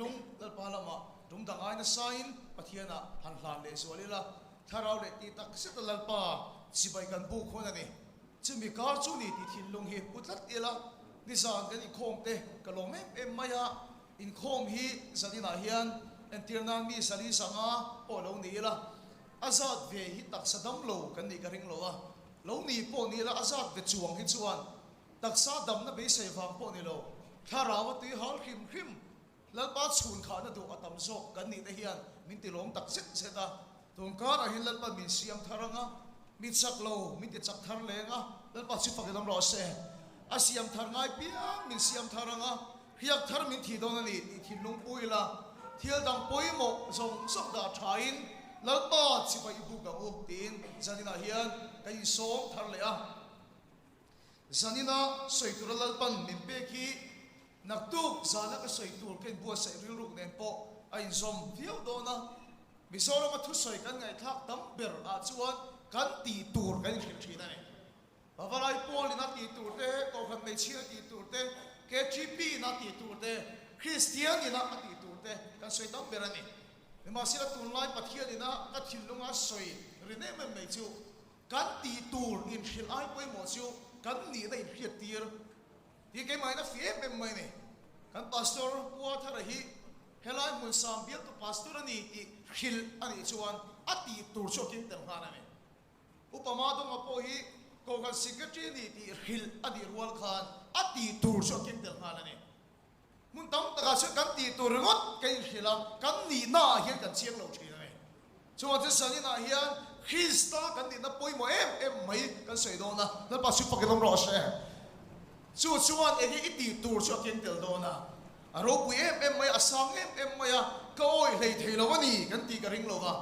thinlung Lalpa lamah tum dang ai nasain Pathianah han hlan leh zual ila, thlarau leh tih tak zeta Lalpa chibai kan buk hun a ni. Chumi kar chu ni tih thinlung hi pu tlat ila, nizan kan inkhawm te ka lawm em em mai a, inkhawm hi zaninah hian entir nan mi sali sanga pawh lo ni ila, a zat ve hi taksa dam lo kan nih ka ring lo a, lo ni pawh ni ila a zat ve chuang hi chuan Taksa damna beisei vang pawh ni lo, thlarau a tui hal hrim hrim, Lalpa chhun khahna duh a tam zawk kan nih te hian min ti lawm tak zet zet a. Tun karah hian Lalpa min siam thar ang a, mi chak lo min ti chak thar leng a, Lalpa chu fak in awm rawh se. A siam thar ngai piang min siam thar ang a, hriak thar min thih dawn a ni tih thinlung pu ila, thil dang pawimawh zawng zawng dah thain Lalpa chibai i buk ang u tiin zaninah hian kan insawm thar leh a. Zanina sawi tura Lalpan min pek hi naktuk zana ka sawi tur ka inbuatsaih rilruk nen pawh a inzawm viau dawn a. Mizorama thusawi kan ngaihthlak tam ber ah chuan kan tih tur kan inhrilh thin a ni. Pavalai Paul-in a tih tur te, Kohhran Hmeichhia tih tur te, KTP-in a tih tur te, Kristian-in a tih tur te kan sawi tam ber a ni. Nimahsela tunlai Pathian-in a ka thinlunga sawi rin em em mai chu Kan tih tur inhrilh ai pawimawh chu kan nihna inhriat tir tih keimah in a fi em em mai a ni. Kan Pastor Pu Arthur-a hi helai hmun sam bialtu Pastor a ni tih hrilh a nih chuan a tih tur chu a kim tel nghal a ni. Upa Madonga pawh hi Kohhran Secretary a ni tih hrilh a nih rual khan a tih tur chu a kim tel nghal a ni. Hmun tam takah chuan kan tih tur ringawt kan inhrilh a, kan nihna ah hian kan chiang lo thin a ni. Chuvang chuan Sanin ah hian Krista kan nihna pawimawh em em mai kan sawi dawn a, Lalpa chu fakin awm rawh se. Chu chuan enge i tih tur chu a keng tel dawn a, a ropui em em mai a, a sang em em mai a, ka awih hlei thei lo a ni kan tih ka ring lo va.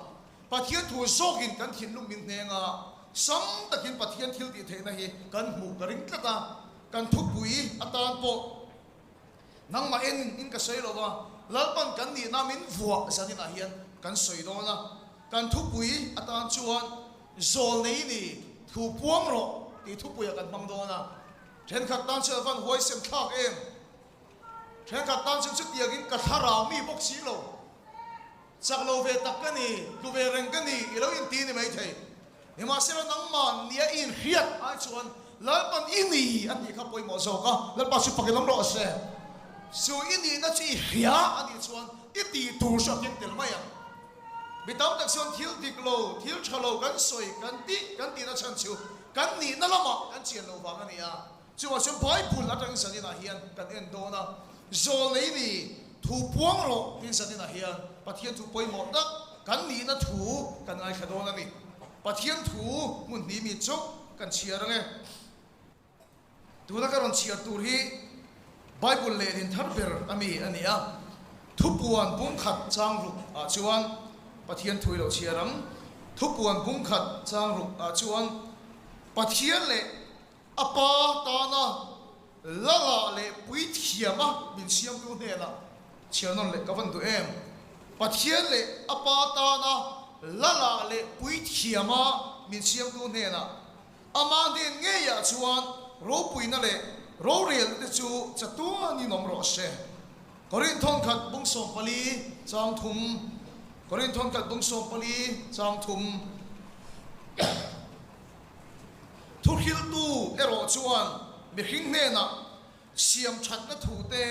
Pathian thu zawkin kan thinlung min hneng a, sam takin Pathian thil tih theihna hi kan hmuh ka ring tlat a, kan thupui atan pawh Nangmah en in ka sawi lo va, Lalpan kan nihna min vuah zaninah hian kan sawi dawn a, kan thupui atan chuan zawl nei ni thu puang rawh tih thupuiah kan hmang dawn a. Thenkhat tan chuan a van huaisem thlak em? Thenkhat tan chuan chutiangin ka thlarau mi bawk si lo, chak lo ve tak ka ni, tlu ve reng ka ni i lo inti ni maithei. Nimahsela nangmah nia i inhriat ai chuan Lalpan i ni a tih kha pawimawh zawk a, Lalpa chu fakin awm rawh se. Chu i nihna chu i hria a nih chuan i tih tur chu a keng tel mai ang. Mi tam tak chuan thil dik lo, thil tha lo kan sawi, kan tih, kan tihna chhan chu kan nihna lamah kan chian loh vang a ni a. Chuvang chuan Bible atangin zaninah hian kan en dawn a, Zawl nei ni, thu puang rawh tiin zaninah hian Pathian thu pawimawh tak kan nihna thu kan ngaithla dawn a ni. Pathian thu hmun hnih mi chu kan chhiar ang e. Tuna ka rawn chhiar tur hi Bible lehlin thar ber a mi a ni a, Thupuan bungkhat chang ruk ah chuan Pathian thu i lo chhiar ang. Thupuan bungkhat chang ruk ah chuan Pathian leh A pa tana Lala leh Puithiama min siamtu hnenah chhiar nawn leh ka van duh em? Pathian leh a pa tana Lala leh Puithiama min siamtu hnenah Amah hnen ngeiah chuan ropuina leh rorelna te chu chatuanin awm rawh se. Korinth thawnkhat bung 14 chang thum Korinth thawnkhat bung 14 chang thum. Thuhriltu erawh chuan mihring hnenah siamthatna thu te,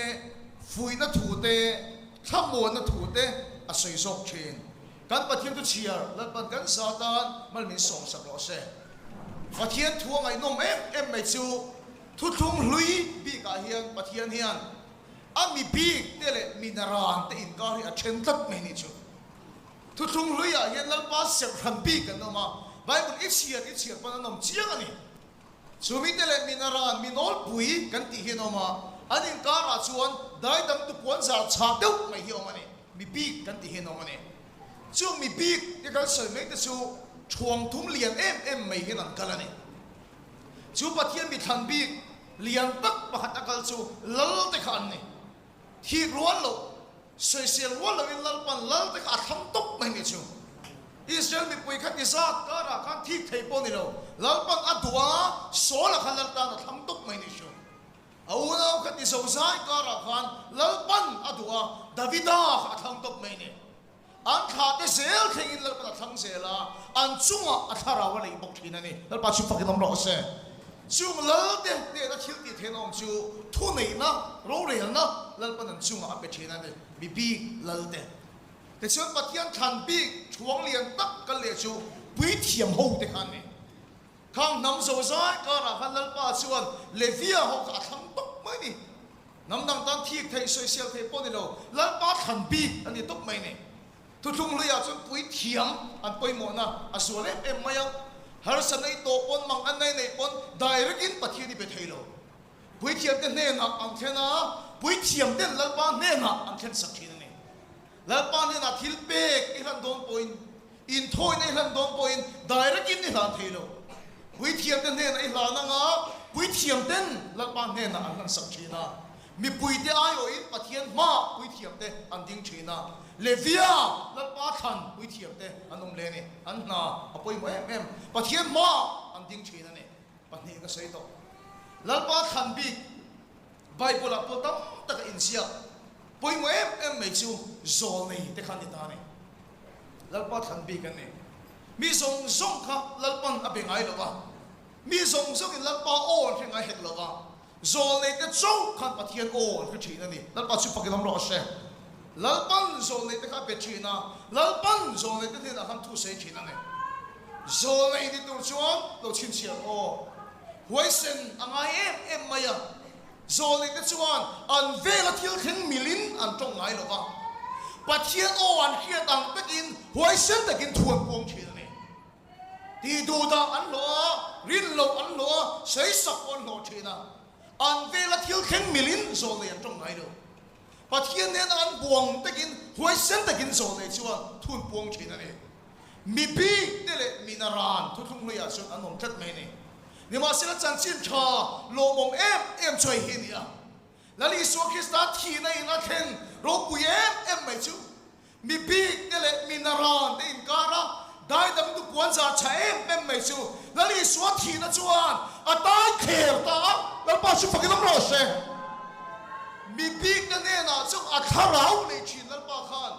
fuihna thu te, thlamuanna thu te a sawi zawk thin. Kan Pathian thu chhiar Lalpan kan za tan mal min sawmsak rawh se. Pathian thu a ngaihnawm em em mai chu thuthlung hlui bikah hian Pathian hian a mi bik te leh mi naran te inkar hi a then tlat mai ni chu. Thuthlung hluiah hian Lalpa serh hran bik an awm a, Bible i chhiar i chhiar pawn an awm chiang a ni. Chu mite leh min a ran, min awlpui kan tih hi an awm a, an inkarah chuan daidang tu puan zar chhah deuh mai hi a awm a ni, mi bik kan tih hi an awm a ni. Chung mi bik te kan sawi mai te chu thuang thum lian em em mai hian an kal a ni. Chu Pathian mi thlan bik lian tak pakhat a kal chu lal te kha an ni. Thik rual loh. Sawisel rual loin Lalpan lal te kha a thlang tawp mai ni chu. Israel mipui kha ti zat karah khan thik thei pawh ni lo, Lalpan a duh a, Saul-a kha Lal tan a thlang tawp mai ni chu. A unau kha ti zozai karah khan Lalpan a duh a, Davida kha a thlang tawp mai ni. An thlah te zel thlengin Lalpan a thlang zel a, an chungah a thlarau a neih bawk thin a ni. Lalpa chu fakin awm rawh se. Chung Lal te hnena thil tih theihna awm chu thuneihna, rorelna Lalpan an chungah a pe thin a ni, mi bik Lal te. Tichuan Pathian thlan bik thuang lian tak kal leh chu puithiam ho te kha an ni. Khang hnam zozai karah khan Lalpa chuan Levia ho kha a thlang tawp mai ni. Hnam dang tan thik theih, sawisel theih pawh ni lo, Lalpa thlan bik a ni tawp mai ni. Thuthlung hluiah chuan puithiam an pawimawhna a zual em em mai a, harsa nei tawh pawn, mang an nei nei pawn direct in Pathian i be thei lo. Puithiamte hnenah an thlen a, puithiamten Lalpa hnenah an thlen sak thin a ni. Lalpa hnenah thil pek i hlan dawn pawhin, inthawina i hlan dawn pawhin direct in i hlan thei lo. Puithiamte hnenah i hlan anga puithiamten Lalpa hnenah an hlan sak thin a. Mipuite aiawhin Pathian hmaah puithiamte an ding thin a. Levia Lalpa thlan puithiamte an awm leh a ni. An hna a pawimawh em em. Pathian hmaah an ding thin a ni. Pahnih ka sawi tawh. Lalpa thlan bik Bible-ah pawh tam tak a inziak. Pawimawh em em mai chu zawlnei te kha an ni ta a ni. Lalpa thlan bik an ni. Mi zawng zawng kha Lalpan a be ngai lo va, mi zawng zawngin Lalpa aw an hre ngai hek lo va, zawlnei te chauh khan Pathian aw an hre thin a ni. Lalpa chu fakin awm rawh se. Lalpan zawlnei te kha a be thin a, Lalpan zawlnei te hnenah khan thu sawi thin a ni. Zawlnei ni tur chuan lo chhinchhiah aw. Huaisen a ngai em em mai a, zawlnei te chuan an vela thil thleng milin an tawng ngai lo va, Pathian aw an hriat ang takin huaisen takin thu an puang thin a ni. Tih duhdah an hlawh a, rin loh an hlawh a, sawisak pawh an hlawh thin a, an vela thil thleng milin zawlnei an tawng ngai lo. Pathian nena an buang takin huaisen takin zawlnei chuan thu an puang thin a ni. Mi bik te leh mi naran thuthlung hnuaiah chuan an awm tlat mai a ni. Nimahsela chanchin tha lawmawm em em chu hei hi a ni a, Lal Isua Krista thihna in a thlen ropui em em mai chu mi bik te leh mi naran te inkar a daidang tu puan zar tha em em mai chu Lal Isua thihna chuan a tai thler ta a, Lalpa chu fakin awm rawh se. Mi bik te hnenah chu a thlarau nei thin Lalpa khan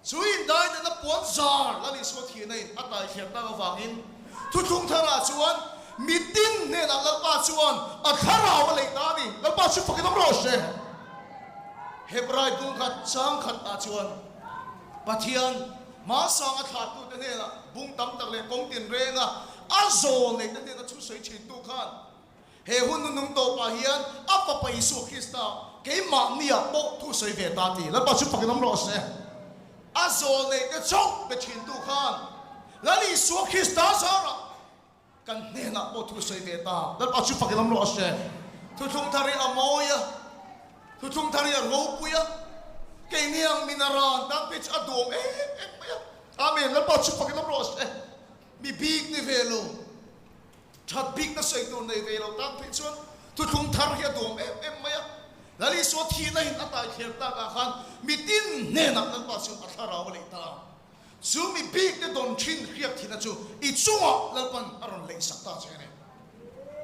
Chu indaidana puan zar Lal Isua thihna in a tai thler tak avangin thuthlung tharah chuan mitin hnenah Lalpa chuan a thlarau a leih ta a ni. Lalpa chu fakin awm rawh se. Hebrai bung khat chang khat ah chuan Pathian hmasang a thlahtute hnenah bung tam tak leh kawng tinrenga a zawl neihte hnena thu sawi thintu khan He hun nunung tawpah hian a Fapa Isua Krista keimahniah pawh thu sawi ve ta ti. Lalpa chu fakin awm rawh se. A zawl neihte chauh pe thintu khan Lal Isua Krista zarah kan hnenah pawh thu sawi ve ta. Lalpa chu fakin awm rawh se. Thuthlung thar hi a mawi a, thuthlung thar hi a ropui a, keini ang min a ran tan phei chu a duhawm em em mai a. Amen. Lalpa chu fakin awm rawh se. Mi bik ni ve lo. That bikna sawi tur nei ve lo tan phei chuan thuthlung thar hi a duam em em mai a. Lal Isua thihna in a tai thler tak ah khan mitin hnenah Lalpa chu a thlarau a leih ta a. Chu mi bik te dawn thin hriak thihna chu i chungah Lalpan a rawn leih sak ta che a ni.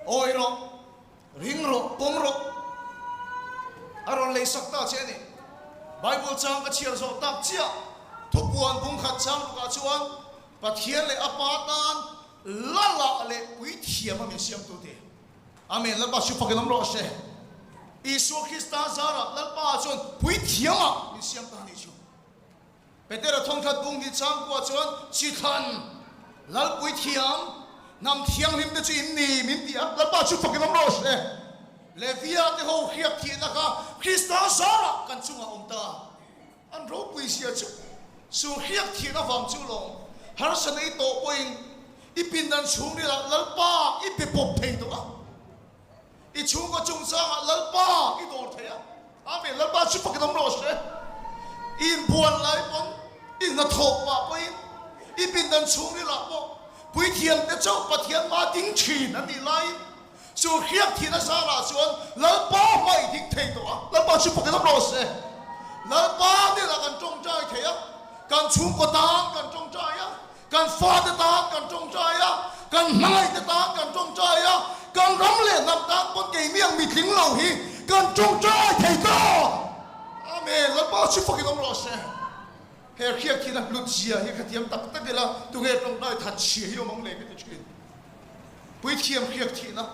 Awi rawh, ring rawh, pawm rawh. A rawn leih sak ta che a ni. Bible chang ka chhiar zawh tak chiah thupuan bungkhat chang rukah chuan Pathian leh a Pa tan Lala leh puithiam a min siamtu te. Amen. Lalpa chu fakin awm rawh se. Isua Krista zarah Lalpa chuan puithiam ah min siam ta a nih chu. Petera thawngthat bung hi changkua chuan chithlan Lal puithiam hnam thianghlim te chu in ni min ti a. Lalpa chu fakin awm rawh se. Levia te ho hriak thihna kha Krista zarah kan chungah awm ta. An ropui zia chu chu hriak thian avang chu lawm harsa nei tawh pawhin i pindan chhungrilah Lalpa i be pawp thei tawh a, i chhungkaw chungchangah Lalpa i dawr thei a. Amen. Lalpa chu fakin awm rawh se. I inbuan lai pawn, i hnathawh pah pawhin, i pindan chhungrilah pawh puithiamte chauh Pathian hma ding thin an nih laiin, Chu hriak thihna zarah chuan Lalpa hma i ding thei tawh a, Lalpa chu fakin awm rawh se. Lalpa hnenah kan tawngtai thei a, kan chhungkaw tan kan tawngtai a, kan fate tan kan tawngtai a, kan hmangaihte tan kan tawngtai a, Kan ram leh hnam tan pawn keini ang mitling lo hi kan tawngtai thei ta! Amen! Lalpa chu fakin awm rawh se. He hriat hian a hlut zia hi ka thiam tak tak ila, tunge tawngtai that chhia hi awm ang le ka ti thin. Puithiam hriak thihna,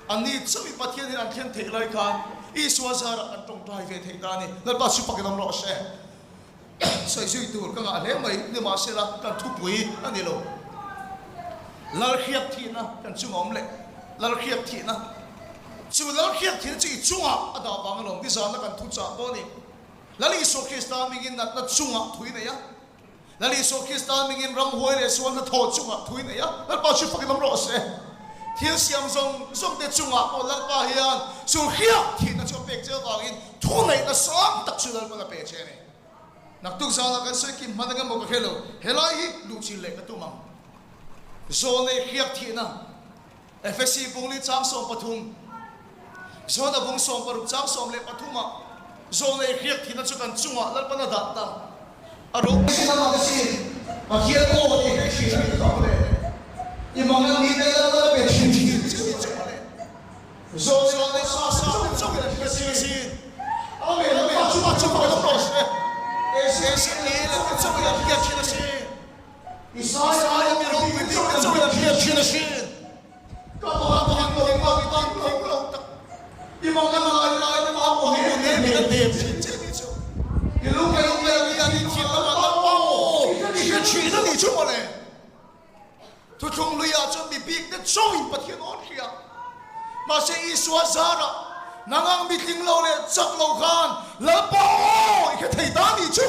anni chauhin Pathian hian an thlen theih lai khan Isua zarah kan tawngtai ve theih ta a ni. Lalpa chu fakin awm rawh se. Sawi zui tur ka ngah hle mai, nimahsela kan thupui a ni lo. Lal hriak thihna kan chunga awm leh Lal hriak thihna chu Lal hriak thihna chu i chungah a dah vang alawm, nizana kan thu chah pawh a ni. Lal Isua Krista hmingin natna chungah thui nei a, Lal Isua Krista hmingin ramhuai leh sual hnathawh chungah thui nei a, Lalpa chu fakin awm rawh se. Thil siam zawng zawng te chungah pawh Lalpa hian chu hriak thihna chu a pek che avangin Thuneihna sang tak chu Lalpan a pe che a ni. Naktuk zana kan sawi kim hman engemaw ka hre lo, helai hi luhchilh leh ka tum ang. Zawnei hriak thihna, Efesi bungli chang 13, Zawna bung 60 chang 13 ah zawnei hriak thihna chu kan chungah Lalpan a dah ta. A ropui sin a mak asin, Pathian aw tih hre thin a ni tawh le. I mang an ni te Lalpan a pe thin thin che ni chu mawle. Zawlnei sa sa te chauhin an hria sin asin. Amen Lalpa chu a chungah lo rawh se. Ezekiel te chauhin an hria thin asin. Isaiah mi ropui bik te chauhin an hria thin asin. Ka van thing lo, ka van thing lo tak. I mang a lai lai te mah pawh hi ne min a hnem thin che ni chu. I lung leh leh ni an inthiam lamah Lalpa aw i hria thin a nih chu mawle. Thuthlung luiah chuan mi bik te chauhin Pathian awn hria. Mahse Isua zarah nang ang mitling lo leh chak lo khan Lalpa aw i hre thei ta nih chu.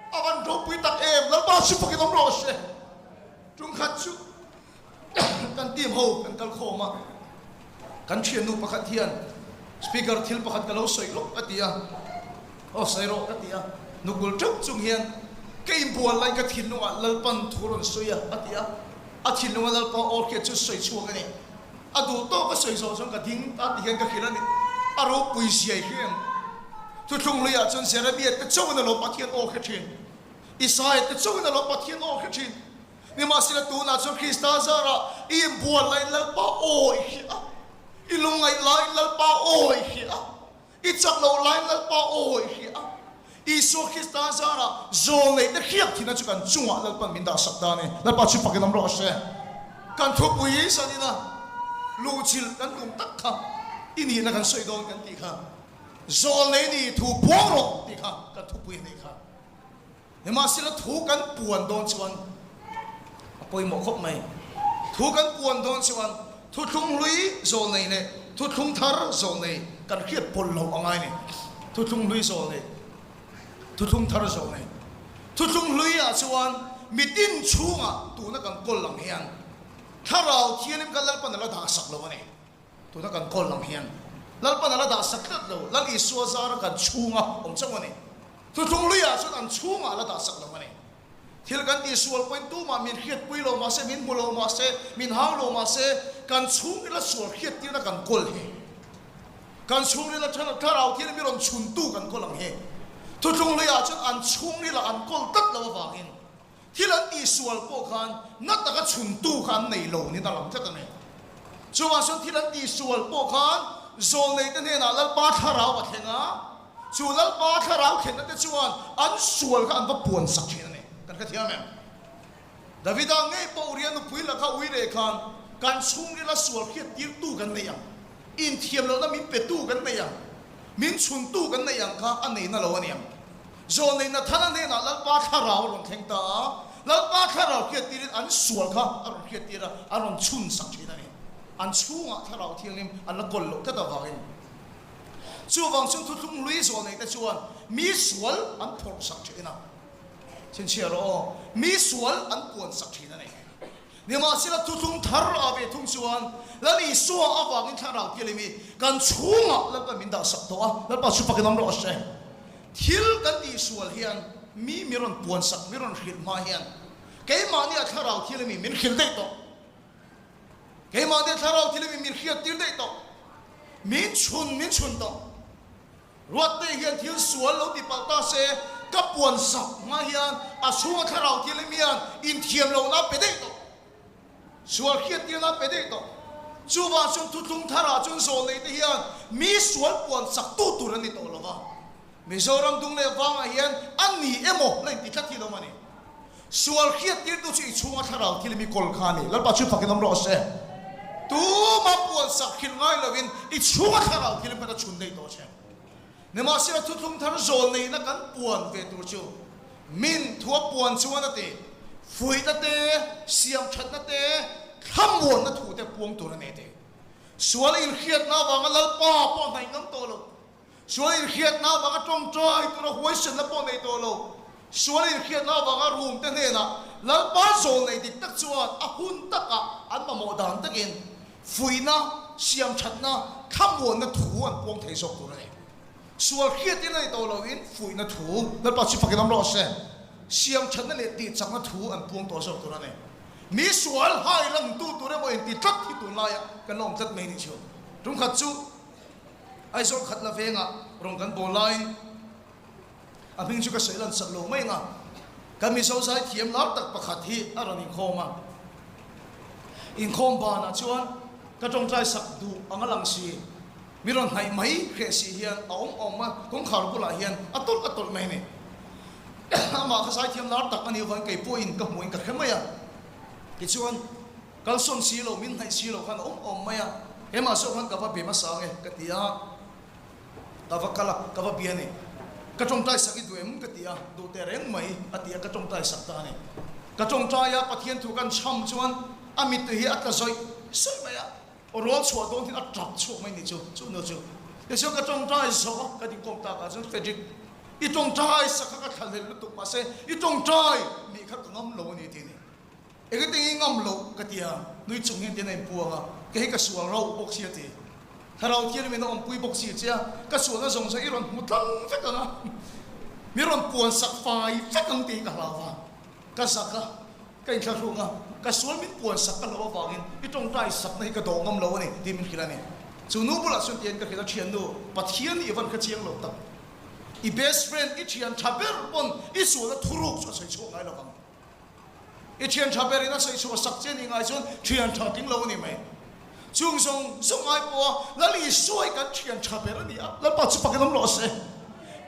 A van ropui tak em, Lalpa chu fakin awm rawh se. Ṭumkhat chu kan team ho kan kal khawm a, kan ṭhiannu pakhat hian speaker thil pakhat ka lo sawi lawk a ti a. Aw sawi rawh ka ti a, nukul teuh chung hian ka inbual lai ka thinlungah Lalpan thu rawn sawi a a ti a, a thinlunga Lalpa aw hriat chu sawi chhuak a ni. A duh tawk a sawi zawh chuan ka ding ta ti hian ka hrilh a ni. A ropui ziai hre ang. Thuthlung luiah chuan Jeremiah te chauhin a lo Pathian aw hre thin. Isaiah te chauhin a lo Pathian aw hre thin. Nimahsela tunah chuan Krista zarah i inbual laiin Lalpa aw i hria a, i lungngaih laiin Lalpa aw i hria a, I chak loh laiin Lalpa aw i hria a, Isua Krista zarah zawlneih te hriat thihna chu kan chungah Lalpan min dahsak ta a ni. Lalpa chu fakin awm rawh se. Kan thupui zanina luhchilh kan tum tak kha i nihna kan sawi dawn kan tih kha zawlnei ni thu puang rawh tih kha kan thupui a nih kha. Nimahsela thu kan puan dawn chuan a pawimawh khawp mai. Thu kan puan dawn chuan thuthlung hlui zawlnei leh thuthlung thar zawlnei kan hriat pawlh loh a ngai ni. Thuthlung hlui zawlnei, thuthlung thar zawlnei. Thuthlung hluiah chuan mitin chhungah tuna kan kawl ang hian Thlarau Thianghlim kha Lalpan a la dahsak lo a ni. Tuna kan kawl lang hian Lalpan a la dah sak tlat lo, Lal Isua zara kan chhunga awm chauh a ni. Thuthlung luiah chuan an chhungah a la dah sak lo a ni. Thil kan tihsual pawhin tumah min hriatpui lo mahse, min hmu lo mahse, min hau lo mahse, kan chhungrila sual hriattirna kan kawl hi, kan chhungrila thlarau thil mi rawn chhuntu kan kawl ang hi, thuthlung luiah chuan an chhungrila an kawl tlat lo avangin, Thil an tihsual pawh khan na taka chhuntu kha an nei lo niin a lang tlat a ni. Chuvang chuan thil an tihsual pawh khan zawlneite hnenah Lalpa thlarau a thleng a, chu Lalpa thlarau thlenna te chuan an sual kha an va puan sak thin a ni. Kan hrethiam em? Davida ngei pawh Uria nupui laka ui leh khan kan chhungrila sual hriattirtu kan nei ang, inthiam lohna min petu kan nei ang, min chhuntu kan nei ang kha a neina lo a ni ang. Zawlnei Nathana hnenah Lalpa thlarau a rawn thleng ta a, Lalpa thlarau hriattirin an sual kha a rawn hriattir a, a rawn chhun sak thin a ni. An chhungah thlarau thianghlim an la kawl loh tlat avangin. Chuvang chuan thuthlung hlui zawlneite chuan mi sual an phawrh sak thin a. Chhinchhiah rawh aw, mi sual an puan sak thin a ni. Nimahsela thuthlung thar a ve thung chuan Lal Isua avangin thlarau thianghlim hi kan chhungah Lalpa min dah sak tawh a, Lalpa chu fakin awm rawh se. Thil kan tihsual hian mi mi rawn puan sak, mi rawn hrilh hma hian keimahni a thlarau thianghlim hi min hrilh daih tawh. Keimahni a thlarau thianghlim hi min hriattir daih tawh. Min chhun min chhun tawh. Ruatte hian thil sual lo ti palh ta se, ka puan sak hma hian a chhunga thlarau thil hi mian inthiam lohna a pe daih tawh. Sual hriattirna a pe daih tawh. Chuvang chuan thuthlung tharah chuan zawlneite hian mi sual puan chaktu tur an ni tawh lo va. Mizoram dung leh vangah hian a ni emaw la inti tlat hi lo a ni. Sual hriattirtu chu i chhunga thlarau thil mi kawl kha a ni. Lalpa chu fakin awm rawh se. Tuma puan sak hrilh ngai lovin i chhunga thlarau thil khan a chhun daih tawh che. Nimahsela thuthlung thar zawl neihna kan puan ve tur chu min thua puan chuan a ti. Fuihna te, siamthatna te, thlamuanna thu te puang tur a ni a ti. Sual inhriatna avanga Lalpa pawh hnaih ngam tawh lo. Sual inhriatna avanga tawngtai tura huaisenna pawh nei tawh lo. Sual inhriatna avanga room te hnenah Lalpa zawl nei dik tak chuan a hun takah an mamawh dan takin fuihna, siamthatna, thlamuanna thu an puang thei zawk tur a ni. Sual hriatin a ni tawh loin fuihna thu, Lalpa chu fakin awm rawh se, siamthatna leh tihchakna thu an puang tawh zawk tur a ni. Mi sual hai langtu tur emaw inti tlat hi tunlaiah kan la awm tlat mai nih chu. Tumkhat chu Aizawl khat la vengah rawn kan bawl laiin a hming chu ka sawi lan sak lo mai ang a, kan Mizo zai thiam lar tak pakhat hi a rawn inkhawm a. Inkhawm banah chuan ka tawngtai sak duh ang a lang si, mi rawn hnaih mai hreh si hian a awm awm a, kawngkhar bulah hian a tawlh a tawlh mai a ni. Amah kha zai thiam lar tak a nih avangin kei pawhin ka hmuhin ka hre mai a, tichuan, Kalsawn si lo, min hnaih si lo khan a awm awm mai a, keimah zawk khan ka va be hmasa nge ka ti a, ka va kal a, ka va bia a ni. Ka tawngtai sak i duh em ka ti a, duh teh reng mai a ti a, ka tawngtai sak ta a ni. Ka tawngtai a, Pathian thu kan chham chuan a mittui hi a tla zawih zawih mai a, aw rawl chhuah dawn hian a tap chhuak mai ni chu, chu nu chu. Tichuan ka tawngtai zawh a, ka dingkawm takah chuan Frederick, i tawngtai sak kha ka thlahlel lutuk mahse i tawngtai nih kha ka ngam lo a ni ti a ni. Engati nge ngam loh ka ti a, nui chung hian tiin a inpuang a, kei hi ka sual rauh bawk si a ti. Thlarau thian min a awmpui bawk si che a, ka sualna zawng zawng i rawn hmu tlang vek ang a, mi rawn puan sak fai vek ang tih hi ka hlau a, ka zak a, ka inthlahrung a, ka sual min puan sak ka hlauh avangin i tawngtai sakna hi ka dawh ngam lo a ni tih min hrilh a ni. Chu nu bulah chuan tiin ka hrilh a, Thiannu, Pathian i van kha chiang lo tak. I best friend, i thian tha ber pawn i sualna thuruk chu a sawi chhuak ngai lo vang. I thian tha berin a sawi chhuah sak che nih ngai chuan thian tha tling lo a ni mai. Chung zawng zawng ai pawha Lal Isua hi kan thian tha ber a ni a, Lalpa chu fakin awm rawh se.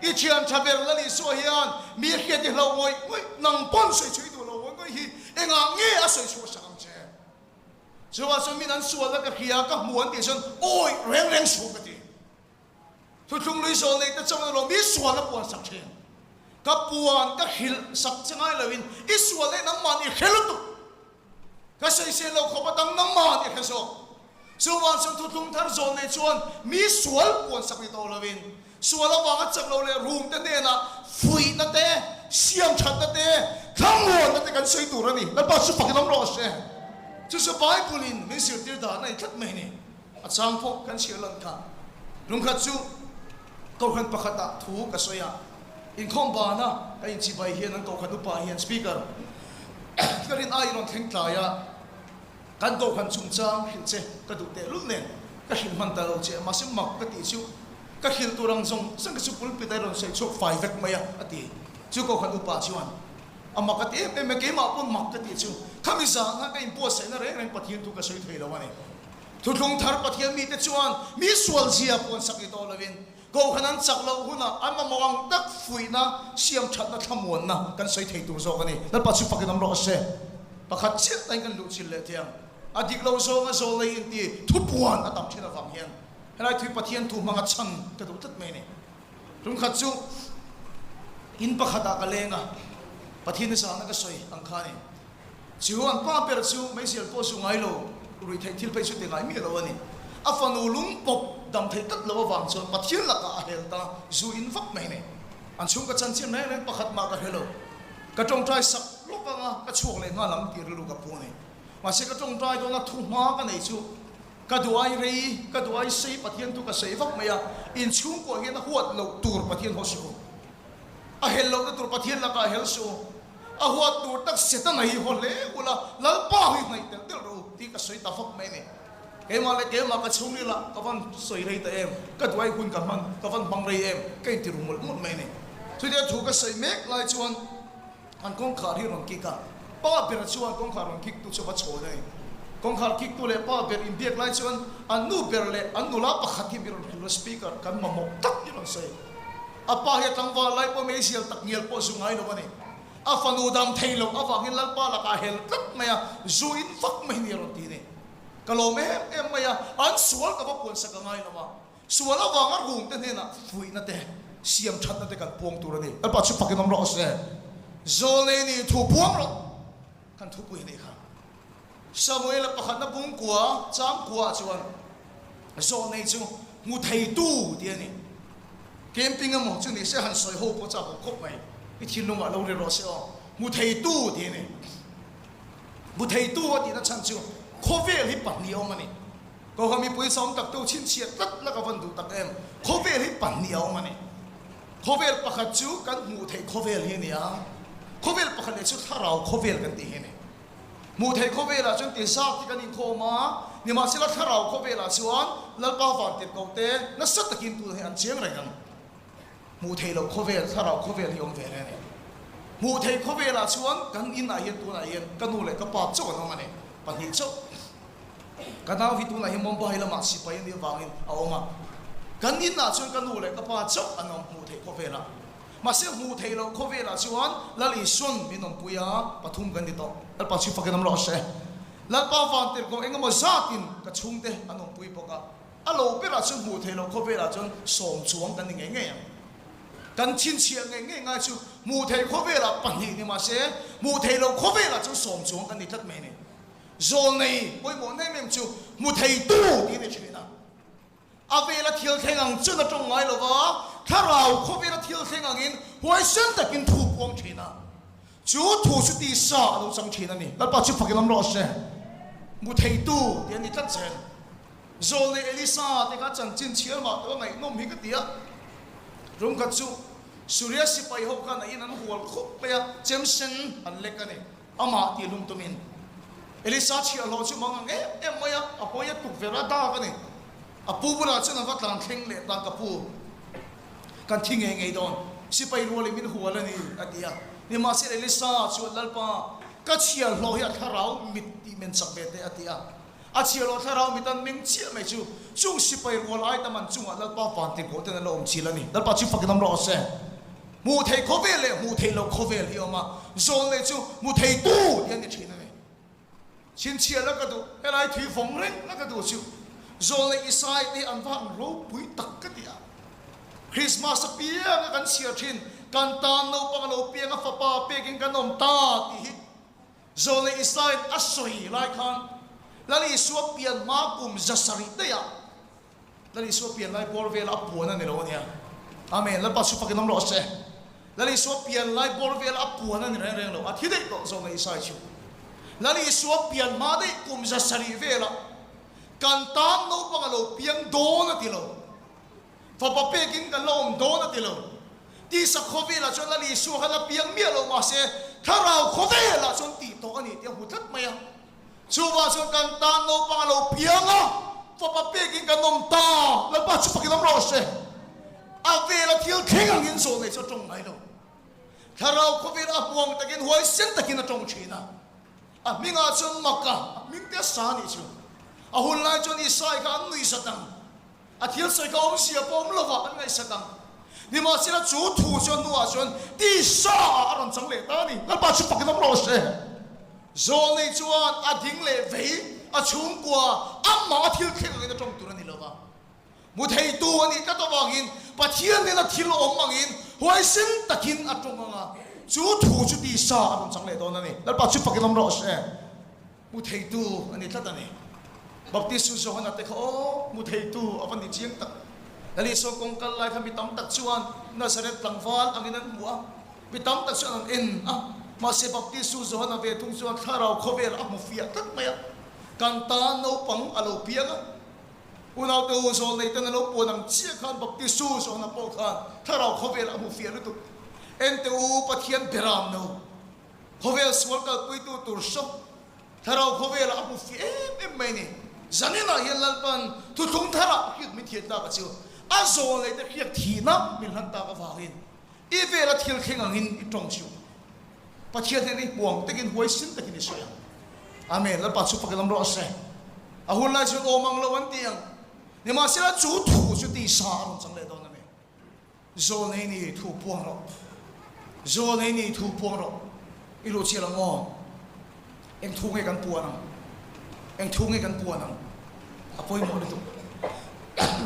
I thian tha ber Lal Isua hian mi hriat i hlauh ngawih ngawih, nang pawn sawi chhuah i duh lo ngawih ngawih hi engah nge a sawi chhuah sak ang che? Chuvang chuan min an sualna ka hria, ka hmu an tih chuan awi reng reng suh ka ti. Thuthlung lui zawl neih te chuan a lawm i sual a puan sak thin. Ka puan ka hrilh sak che ngai loin i sual leh nangmah nih hre lutuk. Ka sawisel lo khawp atang nangmah nih hre zawk. Chuvang chuan thuthlung thar zawl neih chuan mi sual puan sak ni tawh loin sual avanga chak lo leh rum te hnenah fuihna te, siam thatna te, thlamuanna te kan sawi tur a ni. Lalpa chu fakin awm rawh se. Chu chu Bible in min zirtir dan a ni tlat mai a ni. A chang pawh kan chhiar lan kha. Lungkhat chu Kohhran pakhatah thu ka sawi a, inkhawm bana ka inchibai hian an Kohhran upa hian Speaker ka rin aiin rawn thleng tlai a, kan Kohhran chungchang hrilh che ka duh tehlul nen ka hrilh hman ta lo che a, mahse mak ka tih chu ka hrilh tur ang zawng zawng ka chu pulpit a i rawn sawi chhuak fai vek mai a, a ti. Chu Kohhran upa chuan a mak a ti em em a, keimah pawn mak ka tih chu khami zan khan ka inbuatsaihna reng reng Pathian thu ka sawi thei lo a ni. Thuthlung thar Pathian mite chuan mi sual zia puan sak ni tawh lovin, Kohhran an chak loh hunah an mamawh ang tak fuihna, siam thatna, thlamuanna kan sawi thei tur zawk a ni. Lalpa chu fakin awm rawh se. Pakhat chiah tain kan luh chil leh thiang. A dik lo zawnga zawl nei inti thupuan a tam thin avang hian helai thui Pathian thu hmanga chhan ka duh tlat mai a ni. Tumkhat chu in pakhatah ka leng a, Pathian zahna ka sawi ang kha a ni. Chu an pa ber chu meizial pawh zu ngai lo, ruih theih thil phei chu ti ngai miah lo a ni. A fanu lung pawp dam theih tlat lo avang chuan Pathian lakah a hel ta, zu in vak mai nei. An chhungka chanchin reng reng pakhat mah ka hre lo. Ka tawngtai sak lawk ang a, ka chhuak leh nghal ang tih rilru ka pu a ni. Mahse ka tawngtai dawna thu hma ka nei chu ka duai rei, ka duai sei Pathian thu ka sei vak mai a, inchhungkuah hian a huat loh tur Pathian haw suh u. A hel lohna tur Pathian lakah a hel suh u. A huat tur tak Setana hi haw hle ula, Lalpa hi hnaih telh telh rawh u tih ka sawi ta vak mai a ni. Keimah leh keimah ka chhungril ah ka van sawi rei ta em, ka duai hun ka hman, ka van hmang rei em, ka inti ru mawlh mawlh mai a ni. Chutia thu ka sawi mek lai chuan an kawngkhar hi rawn kik a, pa bera chuan kawngkhar rawn kik tu chu va chhawn a ni. Kawngkhar kiktu leh pa ber inbiak lai chuan an nu ber leh an nula pakhat hi mi rawn hrilh a, speaker kan mamawh tak hi rawn sawi. A pa hi a tlangval lai pawh meizial tak ngial pawh zu ngai lo a ni. A fanu dam thei loh avangin Lalpa lakah a hel tlat mai a, zu in vak mai ni a rawn ti ni. Ka lawm em em mai a, an sual ka va puansak a ngai lo a, sual avanga room te hnenah fuihna te, siam thatna te kan puang tur a ni. Lalpa chu fakin awm rawh se. Zawlnei nih thu puang rawh kan thupui a nih kha. Samuela pakhatna bungkua changkua ah chuan zawlnei chu hmu theitu tih a ni. Camping emaw chu ni se han sawi ho pawh chak awm khawp mai. I thinlungah lo ri rawh se aw. Hmu theitu tih a ni. Hmu theitu a tihna chhan chu khawvel hi pahnih a awm a ni. Kohhran mipui sawm tak tu chhinchhiah tlat la ka van duh tak em. Khawvel hi pahnih a awm a ni. Khawvel pakhat chu kan hmuh theih khawvel hi a ni a, khawvel pakhat leh chu thlarau khawvel kan tih hi a ni. Hmuh theih khawvelah chuan ti zat hi kan inkhawm a, nimahsela thlarau khawvelah chuan Lalpa vantirhkoh te nasa takin tunah hian an chiang reng ang. Hmuh theih loh khawvel, thlarau khawvel hi awm ve reng a ni. Hmuh theih khawvelah chuan kan inah hian tunah hian ka nu leh ka pa chauh an awm a ni, pahnih chauh. Ka nau hi tunah hian Mumbai lamah sipai a nih avangin a awm a, kan inah chuan ka nu leh ka pa chauh an awm hmuh theih khawvelah. Mahse hmuh theih loh khawvelah chuan Lal Isuan min awmpui a, pathum kan ni tawh. Lalpa chu fakin awm rawh se. Lalpa vantirhkoh eng emaw zatin ka chhungte an awmpui bawk a. A lo berah chuan hmuh theih loh khawvelah chuan sawm chuang kan ni ngei ngei ang. Kan chhinchhiah ngei ngei ngai chu hmuh theih khawvelah pahnih ni mahse hmuh theih loh khawvelah chuan sawm chuang kan ni tlat mai a ni. Zawlnei pawimawh nem em chu hmu theitu tih a ni thin a. A vela thil thleng ang chuan a tawng ngai lo va, thlarau khawvela thil thleng angin huaisen takin thu puang thin a. Chu thu chu tisa a lo chang thin a ni. Lalpa chu fakin awm rawh se. Hmu theitu tih a ni tlat zel. Zawlnei Elisa te kha chanchin chhiar mah tawh a ngaihnawm hi ka ti a. Rum khat chu Suria sipai ho khan a in an hual khup mai a, chem sen an lek a ni. Amah tih hlum tumin Elisa chhiahhlawh chu mang ang em em mai a, a hawi a tukverh a dak a ni. A pu bulah chuan a va tlan thleng leh ta, Ka pu, kan thi ngei ngei dawn, sipai rualin min hual a ni, a ti a. Nimahsela Elisa chuan, Lalpa, ka chhiahhlawh hi a thlarau mit tih men chak ve teh, a ti a. A chhiahhlawh thlarau mit an meng chiah mai chu, chung sipai rual ai tam an chungah Lalpa vantirhkoh ten an la awm chil a ni. Lalpa chu fakin awm rawh se. Hmuh theih khawvel leh hmuh theih loh khawvel hi a awm a, zawn leh chu hmu theitu tih a ni thin a ni. Chhinchhiah la ka duh, helai thui vawng reng la ka duh chu zawn leh Isai te hi an va han ropui tak ka ti a. Christmas apianga kan chhiar thin, kan tan naupang a lo piang a, fapa pekin kan awm ta tih hi Zawn leh Isaiin a sawi lai khan Lal Isua pian hma kum 700 daihah Lal Isua pian lai bawr vela a puan a ni lo a nia. Amen. Lalpa chu fakin awm rawh se. Lal Isua pian lai bawr vela a puan a ni reng reng lo. A thi daih tawh Zawn leh Isai chu. Lal Isua pian hma daih kum 700 velah kan tan naupang a lo piang dawn a ti lo. Fapa pekin kan la awm dawn a ti lo. Tisa khawvelah chuan Lal Isua kha la piang miah lo mahse thlarau khawvelah chuan tih tawh a ni tih a hmu tlat mai a. Chuvang chuan kan tan naupang a lo piang a, fapa pekin kan awm ta, Lalpa chu fakin awm rawh se. A vela thil thleng angin zawh nei chu a tawng ngai lo. Thlarau khawvelah a hmuang takin huaisen takin a tawng thin a. A hmingah chuan Maka, a hming te a sa a nih chu. A hun lai chuan Isai kha an nuihzat ang. A thil sawi kha awmzia pawh awm lova an ngaihsak ang. Nimahsela chu thu chuan hnuah chuan tisa ah a rawn chang leh ta a ni. Lalpa chu fakin awm rawh se. Zawlnei chuan a ding leh vei, a chhungkua, amah a thil thleng angin a tawng tur a ni lova. Mu theitu a nih tlat avangin Pathian nena thil awm angin huaisen takin a tawng ang a, chu thu chu tisa a rawn chang leh dawn a ni. Lalpa chu fakin awm rawh se. Hmu theitu a ni tlat a ni. Baptistu Johana te kha aw, hmu theitu a va ni chiang tak. Lal Isua kawng kal lai kha mi tam tak chuan Nazareth tlangval angin an hmu a, mi tam tak chuan an en a. Mahse Baptistu Johana ve thung chuan thlarau khawvel a hmu fiah tlat mai a, kan tan naupang a lo piang a. Unaute u zawl nei ten a lo puan ang chiah khan Baptistu Johana pawh khan thlarau khawvel a hmu fiah lutuk. Ente u Pathian beram no. Khawvel sual kalpuitu tur hrawk thlarau khawvelah a hmu fi em em mai ni. Zaninah hian Lalpan thuthlung tharah hriat min thian tak a chu. A zawl nei te hriat thihna min hlan tak avangin i vela thil thleng angin i tawng chu. Pathian hian i huang takin huaisin takin i sawi ang. Amen. Lalpa chu fak i lam rawh se. A hun lai chuan awm ang lo an ti ang. Nimahsela chu thu chu tisa a rawn chang leh dawn a ni. Zawl nei ni thu puang rawh. Zawl nei ni thu puang rawh. I luh chiah lo maw? Eng thu nge kan puan ang? Eng thu nge kan puan ang? A pawimawh lutuk.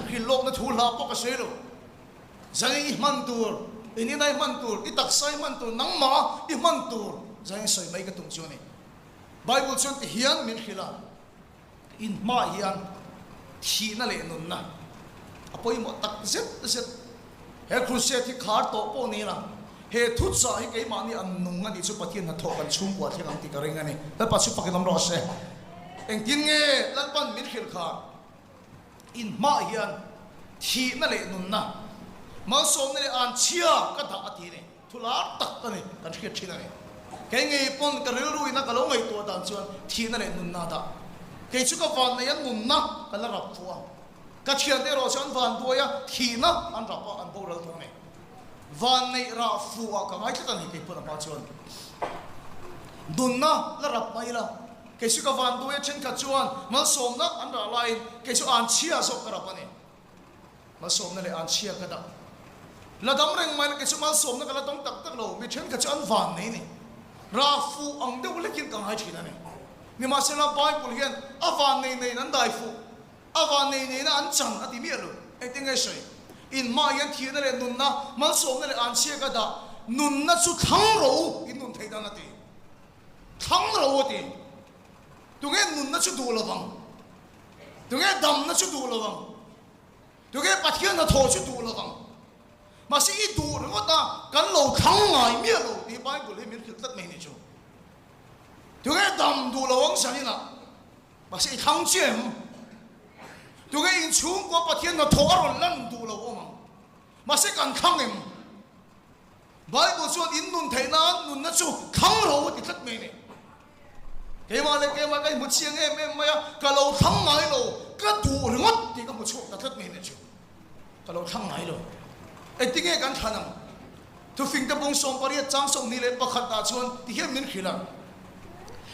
Hrilh lawkna thu hla pawh ka sawi lo. Zai i hman tur, in ina i hman tur, i taksa i hman tur, nangmah i hman tur zai in sawi mai ka tum chu a ni. Bible chuan ti hian min hrilh a. In hmaah hian thihna leh nunna a pawimawh tak zet zet. He crusade hi khar tawh pawh ni ila, he thuchah hi keimahni an nung a nih chu Pathian hnathawh kan chhungkua thleng ang tih ka ring a ni. Lalpa chu fakin awm rawh se. Engtin nge Lalpan min hrilh kha? In hmaah hian thihna leh nunna, malsawmna leh anchhia ka dah a ti a ni. Thu lar tak a ni, kan hriat thin a ni. Kei ngei pawn ka rilru ina ka lo ngaihtuah dan chuan thihna leh nunna a dah. Kei chu ka van nei a nunna ka la rap fuh a. Ka thiante erawh chu an van duai a, thihna an rap a, an boral thung a ni. Van neih rah fuh ah ka ngai tlat a ni kei pawn a hma chuan. Nunna la rap mai ila, kei chu ka van duai a thenkhat chuan malsawmna an rah laiin kei chu anchhia zawk ka rap a ni. Malsawmna leh anchhia ka dah. La dam reng mai la kei chu malsawmna ka la tawng tak tak lo, mi thenkhat chu an van nei ni. Rah fuh ang deuh lekin ka ngai thin a ni. Nimahsela Bible hian a van nei neiin an dai fuh, a van nei neina an chan a ti miah lo. Engtin nge sawi? Inhmah hian thihna leh nunna, malsawmna leh anchhia ka dah, nunna chu thlang ro u, in nun theih dan a ti. Thlang ro u a ti. Tunge nunna chu duh lovang? Tunge damna chu duh lo ang? Tunge Pathian hnathawh chu duh lo ang? Mahse i duh ringawt a, kan lo thlang ngai miah lo tih Bible hi min hrilh tlat mai ni chu. Tunge dam duh lo ang zaninah? Mahse i thlang chiah em? Tunge inchhungkua Pathian hnathawh a rawn lan duh lo awm ang? Mahse kan thlang em? Bible chuan in nun theih nan nunna chu thlang ro a ti tlat mai a ni. Keimah leh keimah ka inhmu chiang em em mai a, ka lo thlang ngai lo, ka duh ringawt tih ka hmu chhuak ta tlat mai a ni chu. Ka lo thlang ngai lo. Engtinge kan thlan ang? Thufing te bung 18 chang 21 ah chuan ti hian min hrilh a,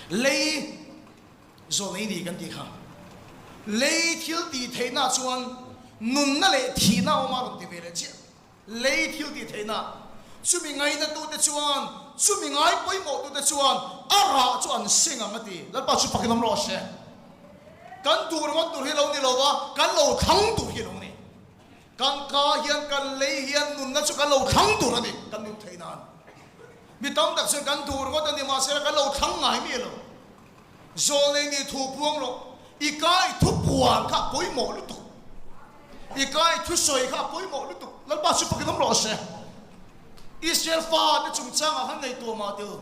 Lei zawh nei ni kan tih kha. Lei thil tih theihna chuan nunna leh thihna a awm a rawn ti ve leh chiah. Lei thil tih theihna, chumi ngainatute chuan, chumi ngai pawimawhtute chuan a rah chu an seng ang a ti. Lalpa chu fakin awm rawh se. Kan duh ringawt tur hi lo ni lo va, kan lo thlang tur hi lo ni. Kan ka hian, kan lei hian nunna chu kan lo thlang tur a ni, kan nun theih nan. Mi tam tak chuan kan duh ringawt a ni, mahse kan lo thlang ngai miah lo. Zawlnei nih thu puang rawh. I ka i thu puan kha a pawimawh lutuk. I ka i thusawi kha a pawimawh lutuk. Lalpa chu fakin awm rawh se. Israel fate chungchangah khan ngaihtuah mah tel.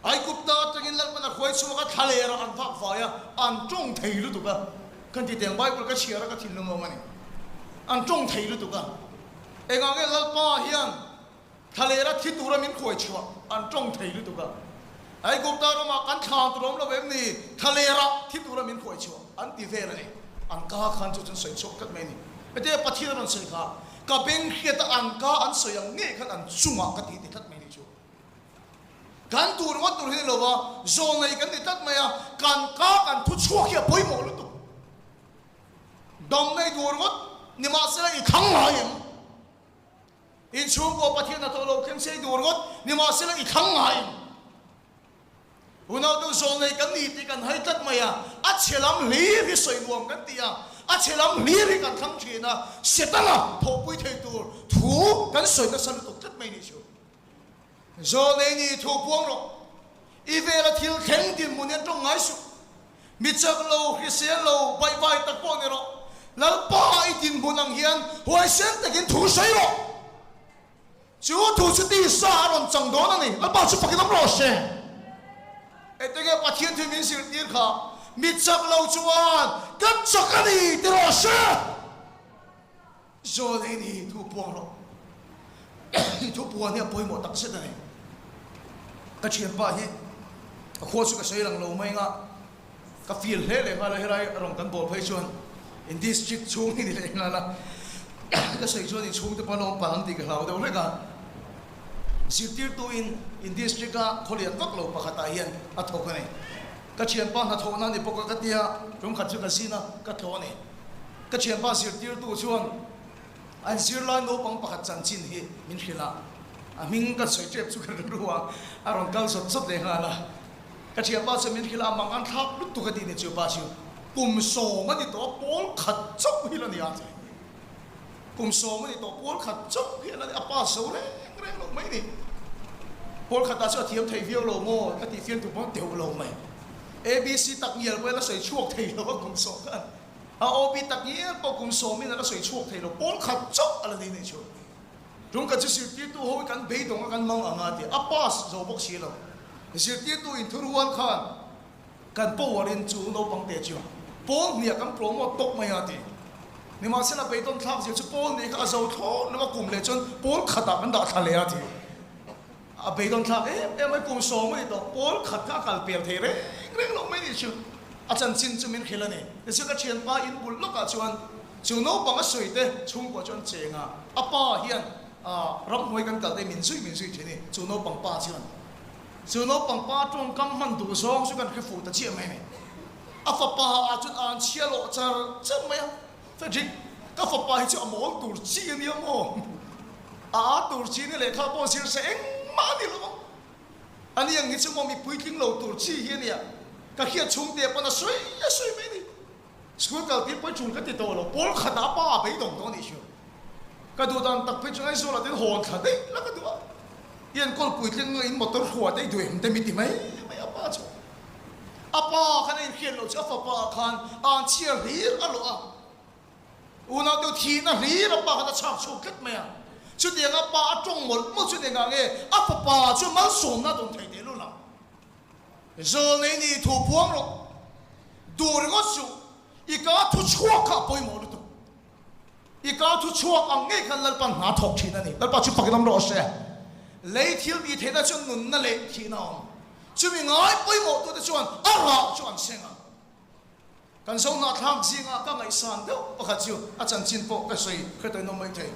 Aigupta atangin Lalpan a hruai chhuak a, thlalerah an vak vai a, an tawng thei lutuk a. Kan ti teng Bible ka chhiar a ka thinlung awm a ni. An tawng thei lutuk a. Engah nge Lalpa hian Thlalera thi tura min khuai chhuah an tawng thei lutuk a. Aigupta ramah kan thlan tur awm lo em ni? Thlalera thi tura min khuai chhuah an ti vel a ni. An ka khan chu chuan sawi chhuak tlat mai a ni. Hetia Pathian a rawn sawi kha, ka beng hriata an ka an sawi ang ngei khan an chungah ka ti ti tlat mai ni chu. Kan tur ringawt tur hi ni lo va, zawnei kan ni tlat mai a, kan ka kan thu chhuak hi a pawimawh lutuk. Dam nei tur ringawt nimahsela i thlang ngai em? Inchhungkaw Pathian hnathawh lo thleng sei tur ngawt nimahsela i thlang ngai em? Unau deuh zawl nei kan ni tih kan hai tlat mai a, a chhe lam hlir hi sawi nuam kan ti a, a chhe lam hlir hi kan thlang thin a, Setana thawhpui thei tur thu kan sawi nasa lutuk tlat mai nih chu. Zawl nei ni thu puang rawh. I vela thil thleng dinhmun hian tawng ngai suh. Mi chak lo, hrisel lo, baihvai tak pawh ni rawh. Lalpa i dinhmun ang hian huaisen takin thu sawi rawh. Chu thu chu tisa a rawn chang dawn a ni. Lalpa chu fakin awm rawh se. Engtinge Pathian thu min zirtir kha mi chak lo chuan ka chak a ni ti rawh se. Zawn ei ni thu puang rawh. I thu puan hi a pawimawh tak zet a ni. Ka thianpa hi a khua chu ka sawi lang lo mai anga ka feel hle leh nghal a, helai rawn kan bawl phei chuan in district chhung hi ni leh nghal a, ka sawi chuan in chhungte pawh an awm palh ang tih ka hlau deuh hlek a. Zirtirtu in in district a khawlian vak lo pakhatah hian a thawk a ni. Ka thianpa hnathawhna a ni bawk a ka tia, tumkhat chu ka zin a, ka thlawh a ni. Ka thianpa zirtirtu chuan an zirlai naupang pakhat chanchin hi min hrilh a, a hming ka sawi tep chu ka rilru a, a rawn kal zawt zawt leh nghal a. Ka thianpa chuan min hrilh a, mang an thlak lutuk a tih ni chu pa chu kum sawm a ni tawh a, pawl khat chauh hi la ni a ti. Kum sawm a ni tawh, pawl khat chauh hi a la ni, a pass zo reng reng loh mai ni. Pawl khatah chu a thiam thei viau lo maw ka tih fiamtu pawh deuh lo mai. ABC tak ngial pawh a la sawi chhuak thei lo a kum sawm khan. A OB tak ngial pawh kum sawmin a la sawi chhuak thei lo, pawl khat chauh a la ni nei chu. Tum khat chu zirtirtu ho hi kan beidawng a kan mang ang a ti, a pass zo bawk si lo. Zirtirtu inthurual khan Kan power in chu naupang te chu pawl hniah kan promote tawp mai a ti. Nimahsela beidawn thlak zir chu pawl nih kha a zo thlawt lo a kum leh chuan pawl khatah kan dah thla leh a ti. A beidawn thlak em em mai kum sawm a ni tawh pawl khat kha a kal pel thei reng reng loh mai ni chu a chanchin chu min hrilh a ni. Tichuan ka thianpa in bul lawkah chuan chu naupang a sawi te chhungkua chuan cheng a, a pa hian ramhnuai kan kal te min zui min zui thin i chu naupang pa chuan Chu naupang pa tawngkam hman duh zawng chu kan hre fuh ta chiah mai a ni. A fapa ah chuan an chhia lawh char char mai a, Frederick, ka fapa hi chu a mawl tur chi a nia maw? A â tur chi nia lehkha pawh zir se engmah a ni lo ang. A ni ang hi chu maw mi puitling lo tur chi hi a nia, ka hriat chhungte pawn a sawi a sawi mai a ni. School kal tir pawh tul ka ti tawh lo, pawl khat ah pa a beidawng tawh a nih chu. Ka duh dan tak phei chu Aizawl ah te hawn thla daih la ka duh a, i enkawl puitling in motor hruah te i duh em te mi ti mai mai a pa chu. A pa khan a inhriat loh chu a fapa ah khan an chhiar hlir a lawh a, unau deuh thihna hlir a pa khan a chhak chhuak tlat mai a. Chutiang a pa a tawng mawlh mawlh chu eng ah nge a fapa chu malsawmna a dawn thei tehlul ang. Zawlnei ni thu puang rawh. Duh ringawt suh. I ka thu chhuak kha a pawimawh lutuk. I ka thu chhuak ang ngei khan Lalpa hna thawk thin a ni. Lalpa chu fakin awm rawh se. Lei thil tih theihna chuan nunna leh thihna a awm. Chumi ngai pawimawhtute chuan a rah chu an seng ang. Kan zohnahthlak zinga ka ngaihsan deuh pakhat chu a chanchin pawh ka sawi hre tawhin awm mai thei.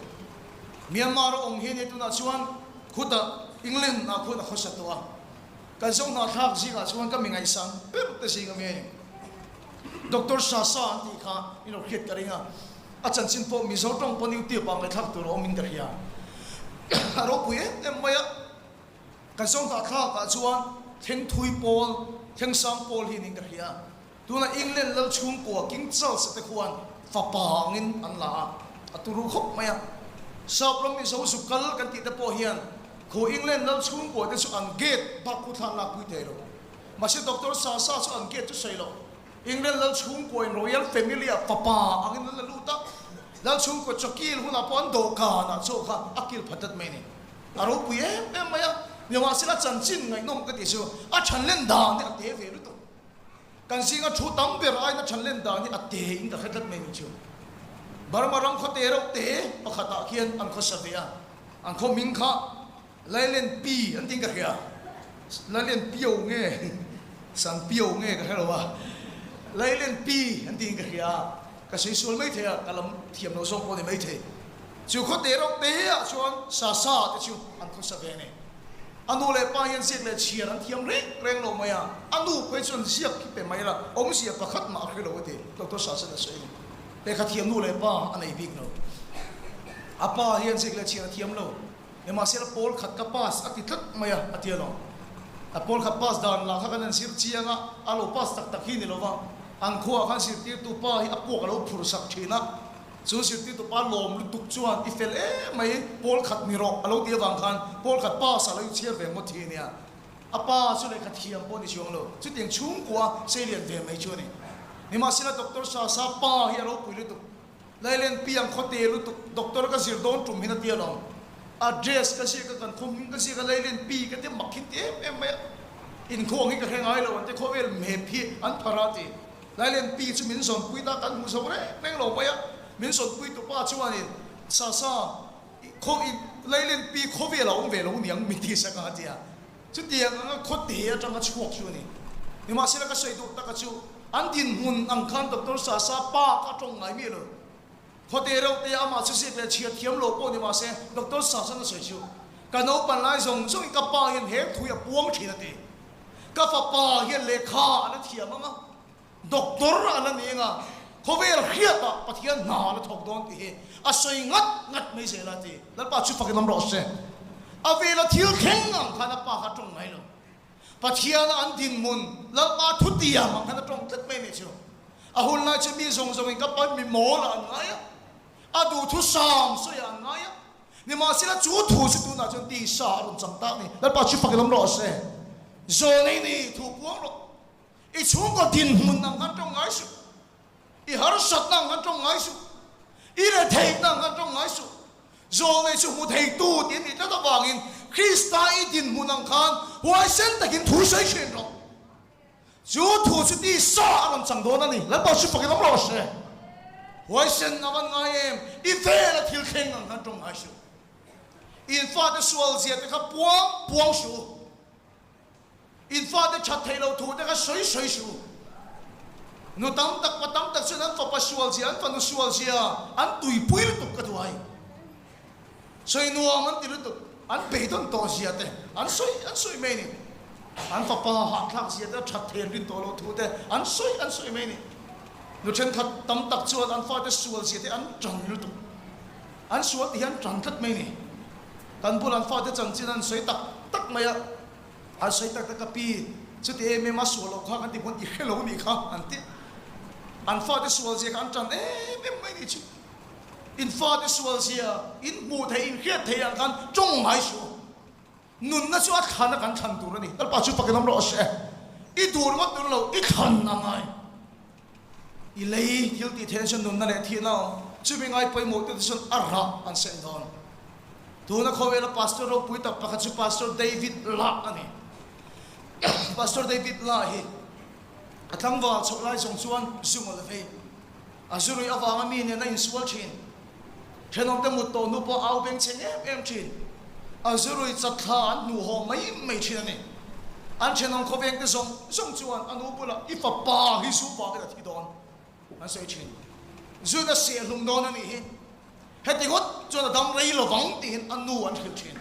Myanmar a awm hi nia tunah chuan khutah England ah khuan a khawsa tawh a. Kan zohnahthlak zingah chuan ka mi ngaihsan ber te zing ami a ni. Doctor Sasa an tih kha in lo hriat ka ring a, a chanchin pawh Mizo tawng pawh new tip ah ngaihthlak tur a awm in ka hria. A ropui em em mai a. Kan zohnahthlak ah chuan Thlengthui pawl, Thlengsang pawl hi niin ka hria. Tuna England lal chhungkua King Charles te khuan fapa angin an la a, a turu khawp mai a. Sap ram Mizo zu kal kan tih te pawh hian khu England lal chhungkua te chu an gate bak khu thla an lakpui thei lo. Mahse Doctor Sasa chu an gate chu sawi lo. England lal chhungkua in Royal Family ah fapa angin an la lut a, lal chhungkua chawkil hunah pawh an dawhkan ah chaw kha a kil phat dat mai a ni. A ropui em em mai a, nimahsela chanchin ngaihnawm ka tih chu a thanlen dan hi a te ve lutuk. Kan zinga thu tam ber aiin a thanlen dan hi a te in ka hre tlat mai ni chu. Burma ram khaw te reuh te pakhat ah khian an khawsa ve a, an khaw hming kha Lailen Pi an tiin ka hria, Lailen Pio nge San Pio nge ka hre lo a, Lailen Pi an tiin ka hria, ka sawi sual mai thei a, ka lam thiam lo zawk pawh a ni mai thei. Chu khaw te reuh te ah chuan Sasa te chu an khawsa ve a ni. A nu leh pa hian ziak leh chhiar an thiam reng reng lo mai a, a nu phei chuan ziak khi pe mai la, awmzia pakhat mah a hre lo a ti, Doctor Sasena sawi a ni. Lehkha thiam nu leh pa a nei bik lo. A pa hian ziak leh chhiar a thiam lo, nimahsela pawl khat ka pass a ti tlat mai a, a ti alawm. A pawl khat pass dan lah kha kan han zir chiang a, a lo pass tak tak hi ni lo va, an khuaah khan zirtirtu pa hi a puak a lo phur sak thin a, Chu zirtirtu pa lawm lutuk chuan i fel em mai, pawl khat ni rawh a lo ti avang khan pawl khat pass a lo inchhiar ve ngawt hi a nia. A pa chu lehkha thiam pawh a ni chuang lo, chutiang chhungkua seilian ve mai chu a ni. Nimahsela Doctor Sasa pa hi a ropui lutuk, Lailen piang khawte lutuk, Doctor ka zir dawn tum hin a ti alawm. Address ka ziak a, kan khaw hming ka ziak a, Lailen pi ka ti mak hi ti em em mai a. Inkhawng hi ka hre ngai lo an ti, khawvel map hi an phar a ti. Lailen pi chu min zawnpui ta kan hmu zo reng reng lo mai a, min zawnpui tu pa chuanin Sasa khaw i Lailen pi khawvel a awm ve lo niang min ti sak a a ti a, chutiang anga khawte atanga chhuak chu a ni. Nimahsela ka sawi duh taka chu an dinhmun ang khan Doctor Sasa pa kha a tawng ngai miah lo. Khawte reuh te amah chu ziak leh chhiar thiam lo pawh ni mahse Doctor Sasan a sawi chu ka naupan lai zawng zawngin ka pa hian he thu hi a puang thin a ti. Ka fapa hian lehkha a la thiam ang a, doctor a la ni ang a, khawvel hriatah Pathian hna a la thawk dawn tih hi a sawi ngat ngat mai zel a ti. Lalpa chu fakin awm rawh se. A vela thil thleng ang khan a pa kha a tawng ngai lo. Pathiana an dinhmun Lalpa thutiam ang khan a tawng tlat mai a nih chu. A hun lai chu mi zawng zawngin ka pa mi mawl ah an ngai a, a duhthusam sawiah an ngai a. Nimahsela chu thu chu tunah chuan tisa a rawn chang tak a ni. Lalpa chu fakin awm rawh se. Zawnei ni thu puang rawh. I chhungkaw dinhmun ang khan tawng ngai suh. I harsatna ang khan tawng ngai suh. I retheihna ang khan tawng ngai suh. Zawnei chu hmu theitu tih a nih tlat avangin Krista i dinhmun ang khan huaisen takin thu sawi thin rawh. Chu thu chu tisa a rawn chang dawn a ni. Lalpa chu fakin awm rawh se. Huaisen a van ngai em? I vela thil thleng ang khan tawng ngai suh. In fate sual zia te kha puang puang suh u. In fate that theih loh thu te kha sawi sawi suh u. Nu tam tak, pa tam tak chuan an fapa sual zia, an fanu sual zia an tuipui lutuk ka duai. Sawi nuam an ti lutuk, an beidawn tawh zia te an sawi an sawi mai a ni. An fapa hahthlak zia te, a that thei an rin tawh loh thu te an sawi an sawi mai a ni. Nu thenkhat tam tak chuan an fate sual zia te an tan lutuk. An sual tih hi an tan tlat mai a ni. Kan bulah an fate chanchin an sawi tak tak mai a, an sawi tak tak a, Pi, chuti em em a sual loh kha kan ti pawn i hre lo nih kha an ti. An fate sual zia kha an tan em em mai a ni chu. In fate sual zia, in hmuh theih, in hriat theih ang khan tawng ngai suh u. Nunna chu a thlan a kan thlan tur a ni. Lalpa chu fakin awm rawh se. I duh ringawt tur lo, i thlan a ngai. I lei thil tih theihna chuan nunna leh thihna a awm. Chumi ngai pawimawh te chuan a rah an seng dawn. Tuna khawvela Pastor ropui tak pakhat chu Pastor David Lah a ni. Pastor David Lah hi a tlangval chhoh lai zawng chuan zung a la vei. A zurui avanga mi nen a insual thin. Thenawmte mut tawh hnu pawh au beng cheng em em thin. A zurui chatthla an hnuh haw mai mai thin a ni. An thenawm khawvengte zawng zawng chuan a nu bulah i fapa hi zu vangin a thi dawn an sawi thin. Zuin a sehhlum dawn a nih hi. Heti ngawt chuan a dam rei lovang tiin a nu an hrilh thin.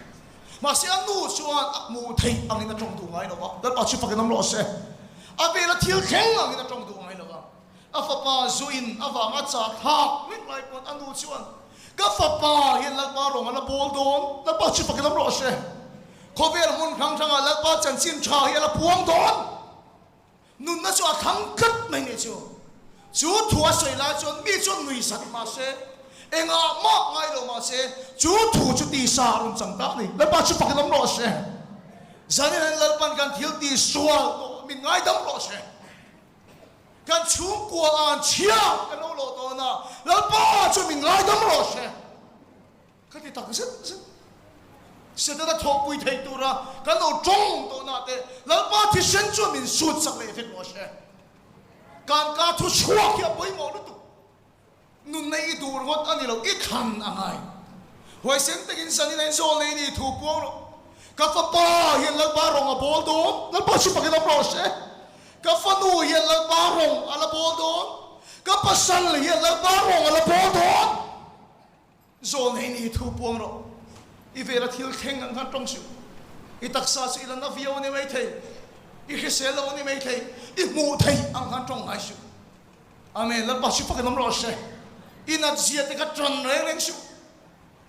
Mahse a nu chuan a hmuh theih angin a tawng duh ngai lo va, Lalpa chu fakin awm rawh se. A vela thil thleng angin a tawng duh ngai lo va. A fapa zuin avanga chah thlak reng lai pawn a nu chuan, Ka fapa hian Lalpa rawng a la bawl dawn, Lalpa chu fakin awm rawh se. Khawvel hmun hrang hrangah Lalpa chanchin tha hi a la puang dawn. Nunna chu a thlang tlat mai nih chu. Chu thu a sawi lai chuan mi chuan nui zat mah se, engah mah ngai lo mah se, chu thu chu tisa a rawn chang ta a ni. Lalpa chu fakin awm rawh se. Zanin hian Lalpan kan thil tisual tawh min ngaidam rawh se. Kan chhungkua an chhia kan lo lawh dawn a, Lalpa chu min ngaidam rawh se. Ka ti tak zet zet. Setana thawhpui theih tura kan lo tawng tawhna te Lalpa thisen chuan min sut sak leh vek rawh se. Kan ka thu chhuak hi a pawimawh lutuk. Nunna i duh ringawt a ni lo, i thlan a ngai. Huaisen takin zanin a inzawl nei ni thu puang rawh. Ka fapa hian Lalpa rawng a bawl dawn, Lalpa chu fakin awm rawh se. Ka fanu hian Lalpa rawng a la bawl dawn, ka pasal hian Lalpa rawng a la bawl dawn. Zawl nei ni thu puang rawh. I vela thil thleng ang khan tawng suh. I taksa chu i la na viau a ni maithei, i hrisel lo a ni maithei, i hmuh theih ang khan tawng ngai suh. Amen. Lalpa chu fakin awm rawh se. I nat zia te kha tan reng reng suh.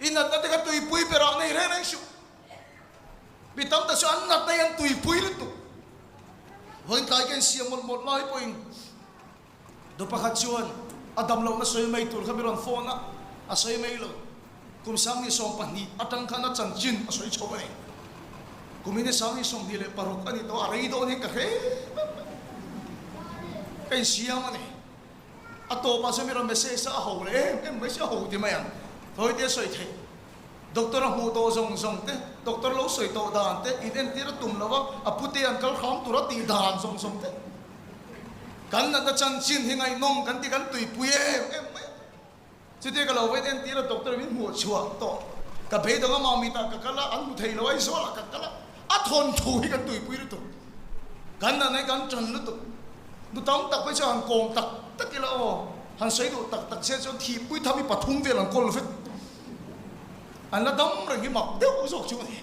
I natna te kha tuipui berah nei reng reng suh. Mi tam tak chu an natna hi an tuipui lutuk. Vawiin tlai ka insiam mawlh mawlh lai pawhin du pakhat chuan a dam lohna sawi mai tur kha mi rawn phone a, a sawi mai lo. Kum 2020 atang khan a chanchin a sawi chho a ni. Kum in 2026 a ni tawh a, rei dawn hian ka hre mai mai. Ka insiam a ni. A tawpah chuan mi rawn message a, a ho leh em em mai si, a ho ti mai ang. Thawi te a sawi theih. Doctor a hmuh tawh zawng zawng te, doctor lo sawi tawh dan te, in entir a tum lo a, a pute an kal hram tur a tih dan zawng zawng te. Kan natna chanchin hi ngaihnawm kan ti kan tuipui em em mai a. Chutia ka lo vain entir a doctor min hmuh chhuah tawh. Ka beidawng a Mamitah ka kal a, an hmu thei lo Aizawl ah ka kal a, a thawnthu hi kan tuipui lutuk. Kan natna hi kan tan lutuk. Nu tam tak phei chuan han kawm tak tak ila aw, han sawi duh tak tak che chuan thihpui tham hi pathum vel an kawl vek. An la dam reng hi mak deuh zawk chu a ni.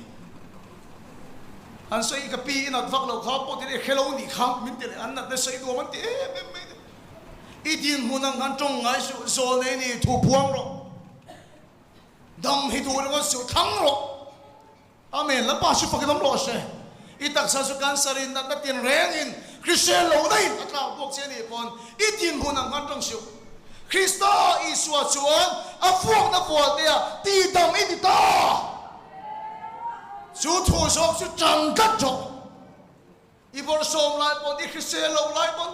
An sawi i ka pi i nat vak loh kha pawh tiin i hre lo nih kha min ti leh an natna sawi duam an ti em em mai a ni. I dinhmun ang khan tawng ngai suh, zawl nei ni thu phuang rawh. Dam hi duh ringawt suh, thlang rawh. Amen, Lalpa chu fakin awm rawh se. I taksa chu cancer in natna tin rengin hrisel lo daih a tlak bawk che a nih pawn i dinhmun ang khan tawng suh. Krista Isua chuan a vuakna vualte-ah tihdam i ni ta. Chu thu zawk chu tang tlat rawh. I bawrhsawm lai pawn, i hrisel loh lai pawn,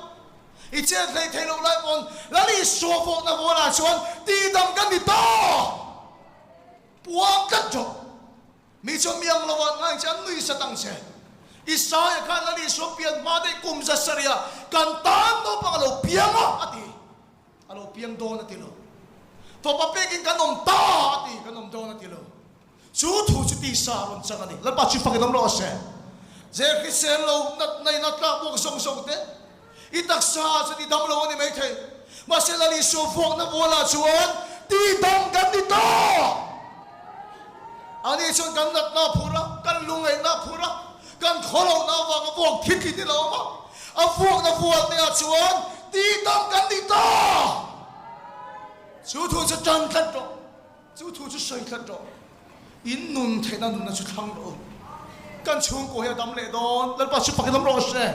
i chet hlei thei loh lai pawn Lal Isua vuakna vualah chuan tihdam ka ni ta. Puang tlat rawh. Mi chuan mi ang lo ah ngai che, an nui sat ang che. Isaia khan Lal Isua pian hma daih kum zasarih ah kan tan naupang a lo piang a, a ti. A lo piang dawn a ti lo. Fapa pekin kan awm ta a ti, kan awm dawn a ti lo. Chu thu chu tisa a rawn chang a ni. Lalpa chu fakin awm rawh se. Je hrisel lo natna in a tlak buak zawng zawng te, i taksa ah chuan i dam lo a ni maithei. Mahse Lal Isua vuakna bualah chuan tihdam kan ni ta! Ani chuan kan natna a phur a, kan lungngaihna a phur a, kan khawlohna avanga vuak thitlit in a awm a. A vuakna bual te ah chuan tihdam kan ni ta! Chu thu chu tan tlat rawh. Chu thu chu sawi tlat rawh. In nun theihna nunna chu thlang rawh u. Kan chhungkaw hi a dam leh dawn. Lalpa chu fakin awm rawh se.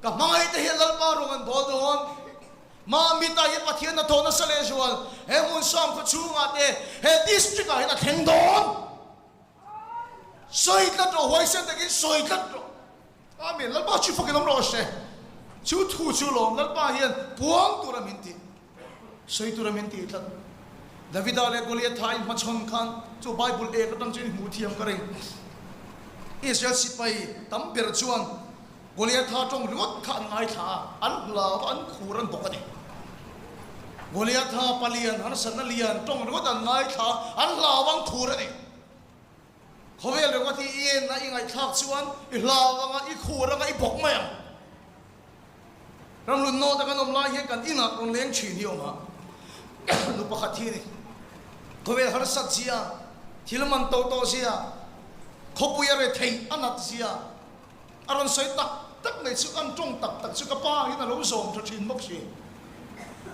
Ka hmangaih te hian Lalpa rawng an bawl dawn. Mah mitah hian Pathian hnathawh nasa leh zual he hmun sawm khaw chhungah te he district ah hian a thleng dawn. Sawi tlat rawh, huaisen takin sawi tlat rawh. Amen. Lalpa chu fakin awm rawh se. Chu thu chu lawm Lalpa hian puang tura min tih, sawi tura min tih tlat. Davida leh Goliatha in hmachhawn khan chu Bible ek atang chuan i hmuh thiam ka ring. Israel sipai tam ber chuan Goliatha tawng ringawt kha an ngaithla a, an hlau a, an khur an bawk a ni. Goliatha palian, harsatna lian tawng ringawt an ngaithla a, an hlau a, an khur a ni. Khawvel ringawt hi i en a, i ngaihthlak chuan i hlau anga, i khur anga, i bawk mai ang. Ramhlun nawta kan awm lai hian kan inah rawn leng thin hi awm a, nu pakhat hi a ni. Khawvel harsat zia, thil man to tawh zia, khawpui a retheih a nat zia a rawn sawi tak tak mai chu an tawng tak tak chu ka pa hian a lo zawm tha thin bawk si.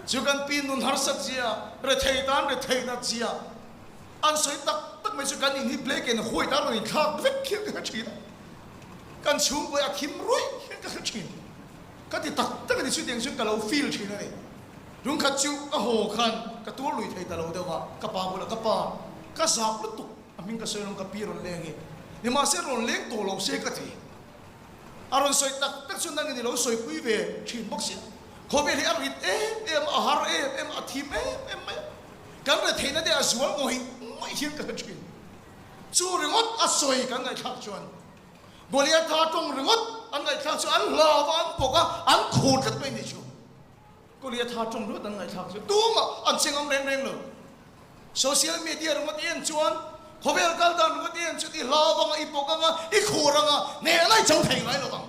Chu kan pi nun harsat zia, rethei tan rethei nat zia an sawi tak tak mai chu kan in hi black and white a rawn inthlak vek hian ka hre thin a. Kan chhungkawi a thim ruih hian ka hre thin. Ka ti tak tak a ni chutiang chuan ka lo feel thin a ni. Lungkhat chu ka haw khan ka tur lui thei ta lo deuh a, ka pa bulah ka pa ka zak lutuk a hming ka sawi rawn ka pi rawn leng hi nimahse rawn leng tawh lo se ka ti. A rawn sawi tak tak chuan nangin i lo sawipui ve thin bawk sia. Khawvel hi a rit em em a, a har em em a, a thim em em mai a. Kan retheihna te a zual ngawih ngawih hian ka hre thin. Chu ringawt a sawi kan ngaihthlak chuan Goliatha tawng ringawt an ngaihthlak chu an hlau a, an bawk a, an khur tlat mai ni chu. Goliatha tawng ringawt an ngaihthlak chu tumah an che ngam reng reng lo. Social media ringawt i en chuan, khawvel kal dan ringawt i en chuan i hlau anga, i bawk anga, i khur anga, hnehna i chang thei ngai lo vang.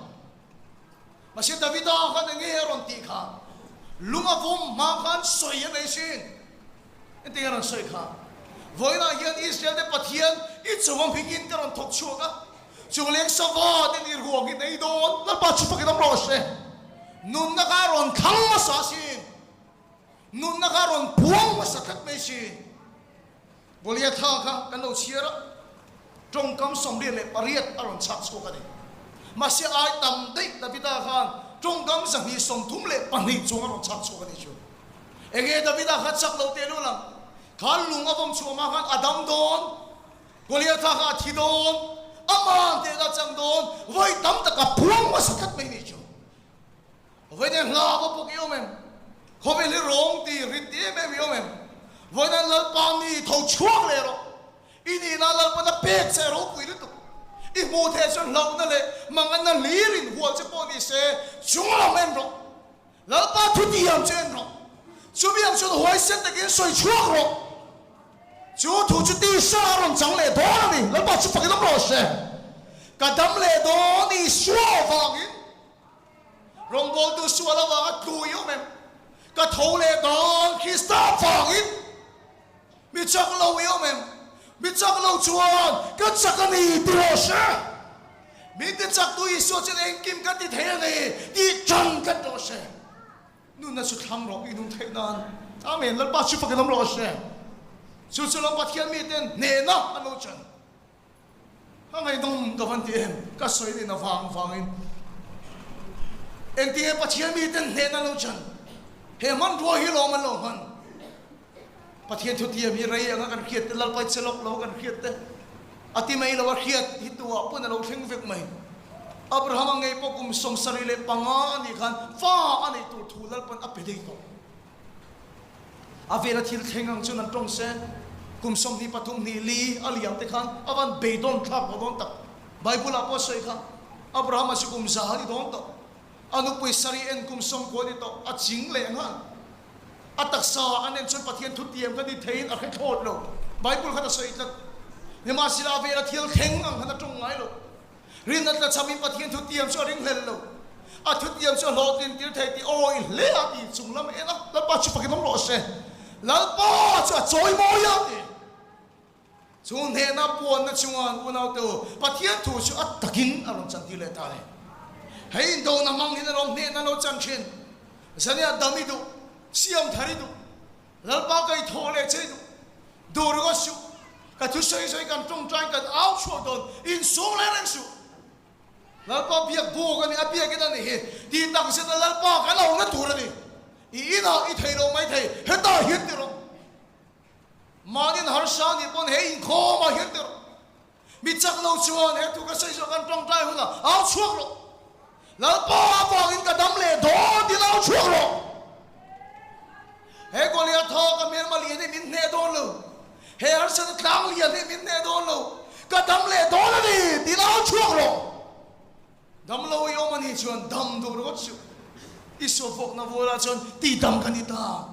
Mahse Davida khan enge a rawn tih kha? Lung a vawm hma khan sawi a nei sin. Engtin a rawn sawi kha? Vawiinah hian Israel te Pathian i chunga hmingin ka rawn thawk chhuak a, chung leng sava te ni ruang in ei dawn, Lalpa chu fakin awm rawh se. Nunna kha a rawn thlang hmasa sin. Nunna kha a rawn puang hmasa tlat mai sin. Goliatha kha kan lo chhiar a, tawngkam 88 a rawn chhak chhuak a ni. Mahse ai tam daih Davida khan tawngkam 232 chung a rawn chhak chhuak a ni chu. Enge Davida kha chak lo teh lul ang? Khan lung a vawm chhuah mah khan a dam dawn, Goliatha kha a thi dawn, aman teh la chang dawn, vawi tam tak a phuang hmasa tlat mai ni chu. Vawiin hla va pawk i awm em? Khawvel hi rawng ti rit ti em em i awm em? Vawiin an Lalpa mi tho chhuak leh rawh. I nihna Lalpan a pek che ropui lutuk. I hmuh theih chuan hlauhna leh manganna hlir in hual che pawh ni se, chunglam en rawh. Lalpa thutiam chu en rawh. Chumi ang chuan huaisen takin sawi chhuak rawh. Chu thu chu tisa a rawn chang leh dawn a ni. Lalpa chu fakin awm rawh se. Ka dam leh dawn Isua avangin rawngbawltu sual avanga tlu i awm em? Ka tho leh dawn Krista avangin mi chak lo i awm em? Mi chak lo chuan ka chak a ni ti rawh se. Min ti chak tu Isua chuan engkim kan ti thei a ni tih ṭan tlat rawh se. Nunna chu thlang rawh i nun theih nan. Amen. Lalpa chu fakin awm rawh se. Chu chu lo Pathian miten hnehna an lo chan. A ngaihnawm ka van ti em? Ka sawi nen avang vangin engtinge Pathian miten hnehna an lo chan? He hmanrua hi lawm an lo hman. Pathian thutiam hi rei anga kan hriat te, Lalpa i che lawk lo kan hriat te, a ti mai lo a hriat hi tuah pawn a lo thleng vek mai. Abrahama ngei pawh kum 75 a nih khan fa a neih tur thu Lalpan a pe daih tawh. A vela thil thleng ang chuan an tawng se, kum 23 hnih li a liam te khan a van beidawn thlak tawh dawn tak. Bible ah pawh a sawi kha, Abrahama chu kum 100 a ni dawn tawh. A nupui Sari en kum 90 a ni tawh, a ching leh nghal. A taksa an en chuan Pathian thutiam kha ni theiin a hre thlawt lo. Bible khan a sawi tlat. Nimahsela a vela thil thleng ang khan a tawng ngai lo. Rinna tla chhamin Pathian thutiam chu a ringhlel lo. A thutiam chu a hlawhtlin tir thei tih aw i hle a ti chung lam en a, Lalpa chu fakin awm rawh se. Lalpa chu a chawi mawi a ti. Chu hnehna puanna chuan unaute u, Pathian thu chu a takin a rawn chantir leh ta a ni. Hei indona hmang hian a rawn hnehna lo chan thin. Zaniah dam i duh, siam thar i duh, Lalpa ka i thawh leh che i duh, duh ringawt suh, ka thusawi sawi kan tawngtai kan au chhuak dawn, insum reng reng suh. Lalpa biak buk a ni, a biakin a ni hi, tih tak zeta Lalpa kan auhna tur a ni. I inah i thei lo maithei, hetah hian ti rawh. Mahni'n harsa nih pawn he inkhawmah hian ti rawh. Mi chak lo chuan he thu ka sawi zawh kan tawngtai hunah au chhuak rawh. Lalpa avangin ka dam leh dawn tiin au chhuak rawh. He Goliatha ka hmelma lian hi min hneh dawn lo. He harsatna tlang lian hi min hneh dawn lo. Ka dam leh dawn a ni tiin au chhuak rawh. Dam lo i awm a nih chuan dam duh ringawt suh. I suafawkna vualah chuan tihdam ka ni ta.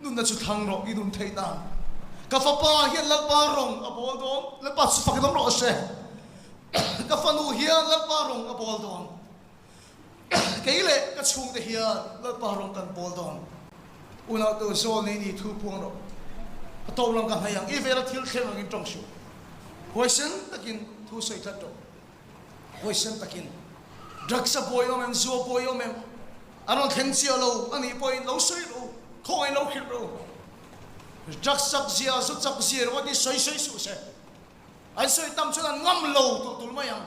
Nunna chu thlang rawh, i nun theih nan. Ka fapa hian Lalpa rawng a bawl dawn, Lalpa chu fakin awm rawh se. Ka fanu hian Lalpa rawng a bawl dawn. Kei leh ka chhungte hian Lalpa rawng kan bawl dawn. Unautu zawl nei ni thu puang rawh. A tawp lam ka hnaih ang, i vela thil thleng angin tawng suh. Huaisen takin thu sawi tlat rawh. Huaisen takin drugs a buai awm em, zu a buai awm em, an rawn thleng chiah lo a nih pawhin lo sawi rawh u, khawngaih lo hrilh rawh u. Drugs chak zia, zu chak zia ringawt hi sawi sawi suh se. An sawi tam chuan an ngam lo tulh tulh mai ang.